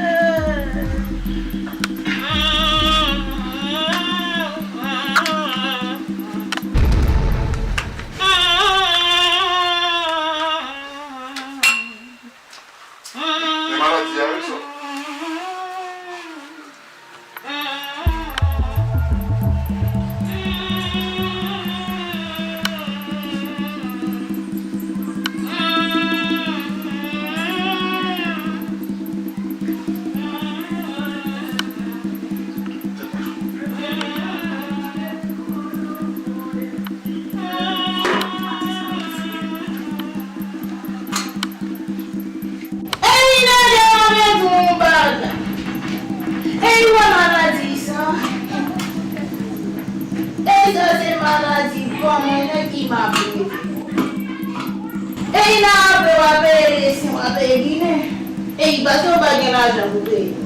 Men maladi a wi sa. Ey, Nènè, mwen vle di w yon bagay. Ey, wè maladi sa. Ey, sa se maladi pa mwen nan ki m ap rete. Ey, nan apre w ap peye leson, w ap peye ginen. Ey, paske w pa gen lajan pou peye leson.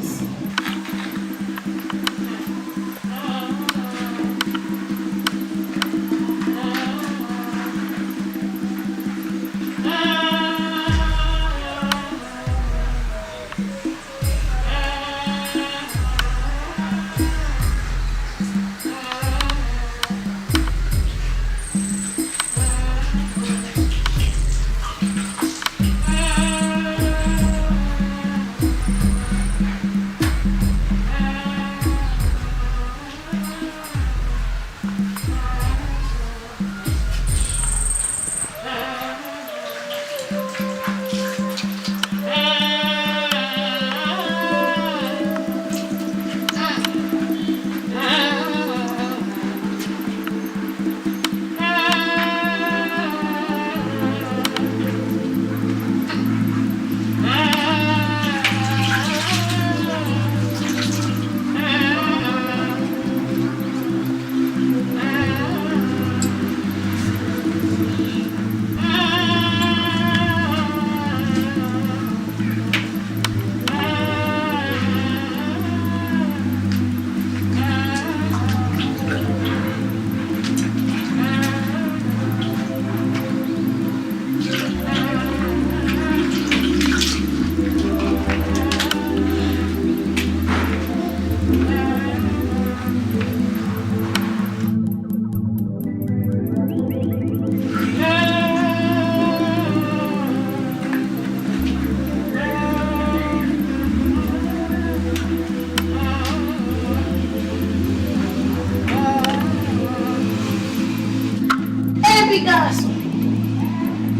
Epi gason,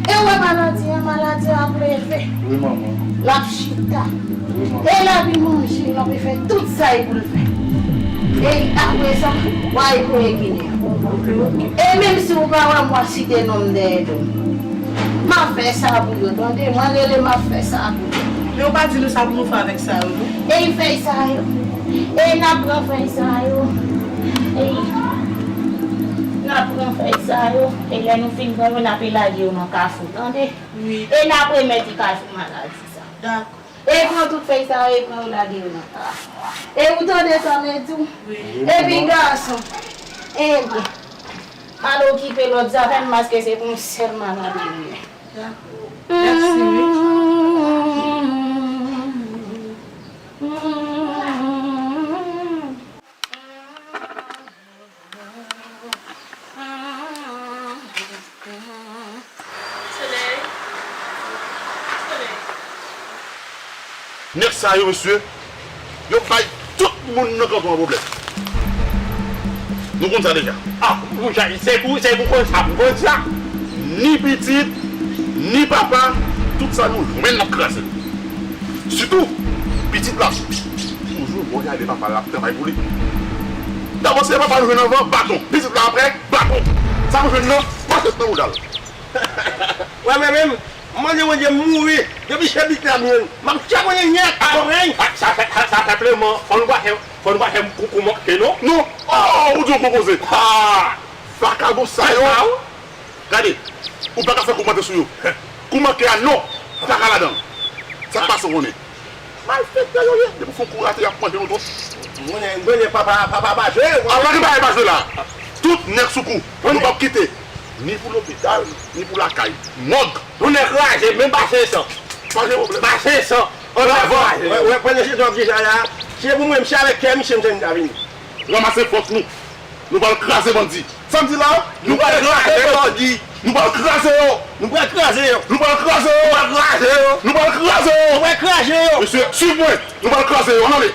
e w wè maladi an, maladi an ap leve. Wi, manman. L ap chita. Wi, manman. E l ap vin manje, l ap fè tout sa e pou l fè. E apre sa, w a al preye ginen an. Ok, ok. E menm si w pa wè m, w a site non m dèyè do m. M ap fè sa pou yo, tande? Mwen rele, m ap fè sa pou yo. Men ou pa di nou sa pou nou fè avèk sa yo, non? E fèy sa yo. E n ap pran fèy sa yo. E n ap pran fèy sa yo. E lè nou fin pran yo, n ap lage yo nan kafou, tande? Wi. E n ap remèt kafou maladi sa. Dakò. E pran tout fèy sa yo, e pran yo lage yo nan kafou. E ou tande sa m di w? Wi. Epi gason, ebyen, al okipe lòt zafè n, paske se pou yon sèl maladi m gen. Dakò. Mèsi, wi. Solèy. Solèy. Nèg sa yo, mesye, yo bay tout moun nan kanton an pwoblèm. Nou konn sa deja. Ah, ou ja, se pou, se pou konn sa, pou konn sa. Ni pitit, ni papa, tout sa nou jwenn n ap kraze. Sitou, pitit la, toujou wè gade papa l ap travay pou li. Dabò, se papa nou jwenn anvan, baton. Pitit la apre, baton. Sa nou jwenn nan, machèt nan bouda l. Wè, mwen menm, m mande Bondye m mouri. Depi se bit la m jwenn, m ap tchaponyen nèt, konprann? Ah, sa, sa, sa, sa senpleman, fò nou pa fè, fò nou pa fè kou, kou manke, non? Non. Oh, ou di yon gwo koze. Ah! Vakabon sa yo. Gade, ou pa ka fè kòmantè sou yo. Kòmantè a non, pa ka ladan. Sa k pase w konnen? Malfektè yo ye. Depi w fè yon kou rate, y ap manje nou tout. Mwen, mwen, papa, papa pa jwe. Apa gen bagay pa jwe la. Tout nèg sou kou. Nou p ap kite. Ni pou lopital, ni pou lakay. Mòg. Tounen kraze, menm pa senk san. Pa gen pwoblèm. Pa senk san. An avan. Wè, wè, pandan se tan w ap di sa la, se pou mwen, m se avèk kè misye m te vin. Ranmase fòs nou. Nou pral kraze bandi. Sa m di la? Nou pral kraze bandi. Nou pral kraze yo. Nou pral kraze yo. Nou pral kraze yo. Nou pral kraze yo. Nou pral kraze yo. Nou pral kraze yo. Mesye, swiv mwen. Nou pral kraze yo. Ann ale.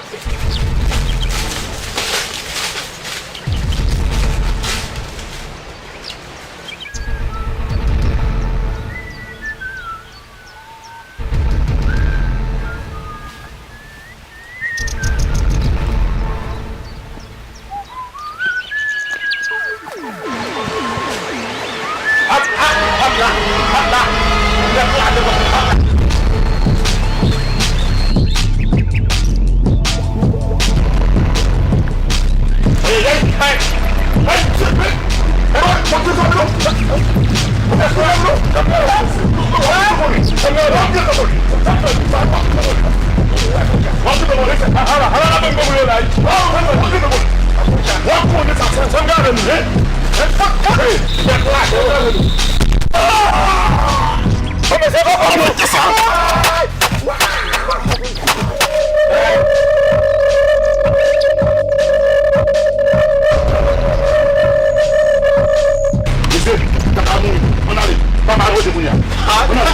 Mesye, kaka mouri. Ann ale. Papa nou rete kounye a. Ann ale.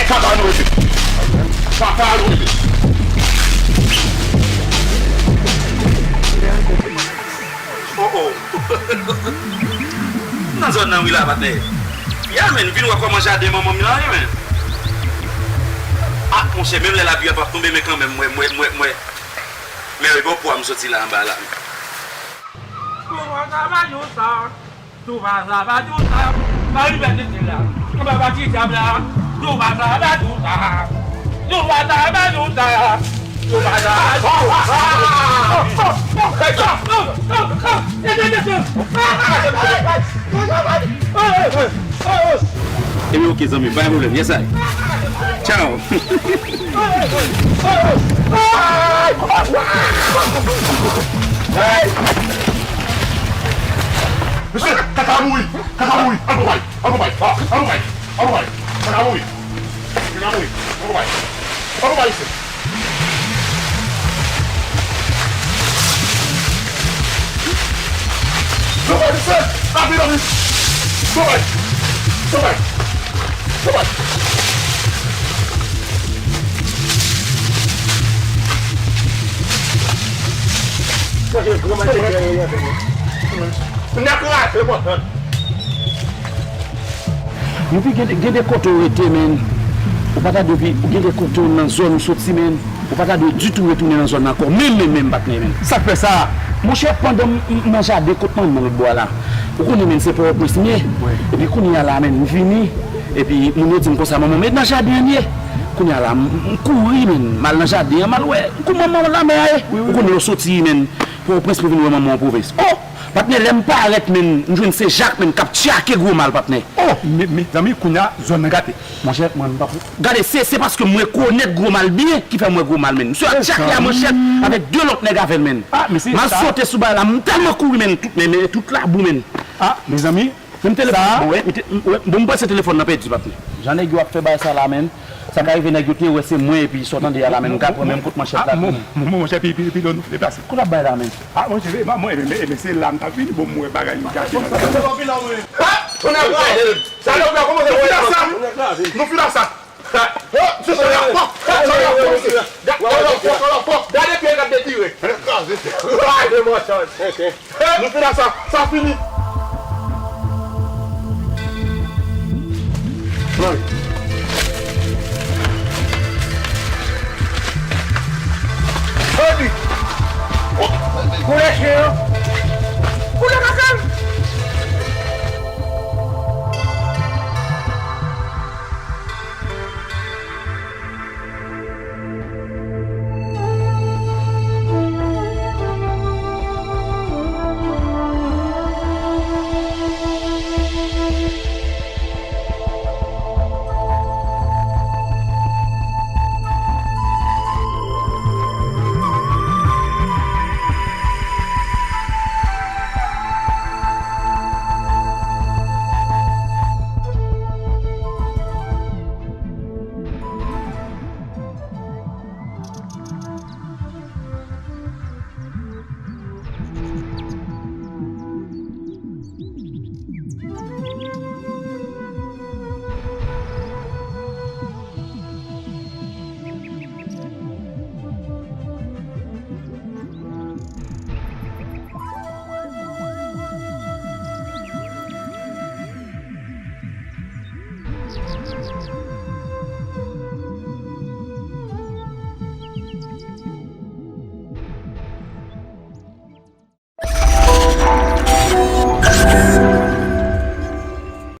Kaka nou rete. Papa nou rete. Oh, oh. Nan zòn nan wi la, patnè. Ya, men, vin wè kòman jaden manman m lan ye, men. Ah, monchè, menm lè lapli a p ap tonbe, men kanmenm, mwen, mwen, mwen, mwen. Men wi, bon, pwa m soti la anba la. Touba sa pa djousa, touba sa pa djousa, pa rive tete la, anba pati dyab la, touba sa pa djousa, touba sa pa djousa, touba sa pa djousa. Ebyen, oke, zanmi m, pa gen pwoblèm. Yes, I. Tchao. Mesye, kaka mouri, kaka mouri. Al pran pay, al pran pay, al pran pay, al pran pay. Kaka mouri, kaka mouri. Al pran pay, al pran pay isi. Pran pay, mesye. Rapi, rapi. Pran pay, pran pay. Pran pay. Epi gen, gen de kote w rete, men. Ou pa ta dwe, gen de kote w nan zòn ou soti, men. Ou pa ta dwe ditou retounen nan zòn nan ankò. Menm, menm, menm, patnè, menm. Sa k fè sa? Monchè, pandan m, m nan jaden kot manman lòt bò a la. Ou konnen, menm, se Pòtoprens m ye. Epi kounye a la, menm, m vini. Epi moun yo di m konsa, manman m, e nan jaden an m ye. Kounye a la, m, m kouri, menm, m al nan jaden an, m al wè. Kou manman w la, men, a ye. Ou konnen lè w soti, menm, Pòtoprens pou vin wè manman w pwovens. Oh! Patnè, lè m parèt, menm, m jwenn se Jak, menm, k ap tchake Gwo Mal, patnè. Oh! Me, mezanmi, kounye a, zòn nan gate. Monchè, mwen, m pa pou. Gade, se, se paske m rekonèt Gwo Mal byen ki fè m wè Gwo Mal, menm. Misye ap tchake a manchèt avèk de lòt nèg avè l, menm. M al sote sou bagay la, m tèlman kouri, menm, tout, men, men, tout labou, menm. Ah, mezanmi. Menm telefòn, bon, wè, m te, m, wè, bon, m panse telefòn nan pèdi, patnè. Jan nèg yo ap fè bagay sa la, menm. Sa ka rive nèg yo te wè se mwen epi sa w tande a la menm, m ka pran menm kout manchèt la. Ah, mon, mon, monchè, pi, pi, pi lwen nou deplase. Kou l ap bay la menm? Ah, monchè, mwen, mwen, mwen, se la m t ap vini, bon, m wè bagay yo gate nan. Ha! Tonnè kraze l. Sa lòk la kòmanse wè sa. Nou fin ak sa. Ha! Oh, se sa y ap fò. Sa y ap fò, mesye. Sa y ap fò, sa y ap fò. Gade pye l k ap detire. Tonnè kraze. Kraze, monchè. Nou fin ak sa, sa fini. Ann. Ann. Koulè chen an.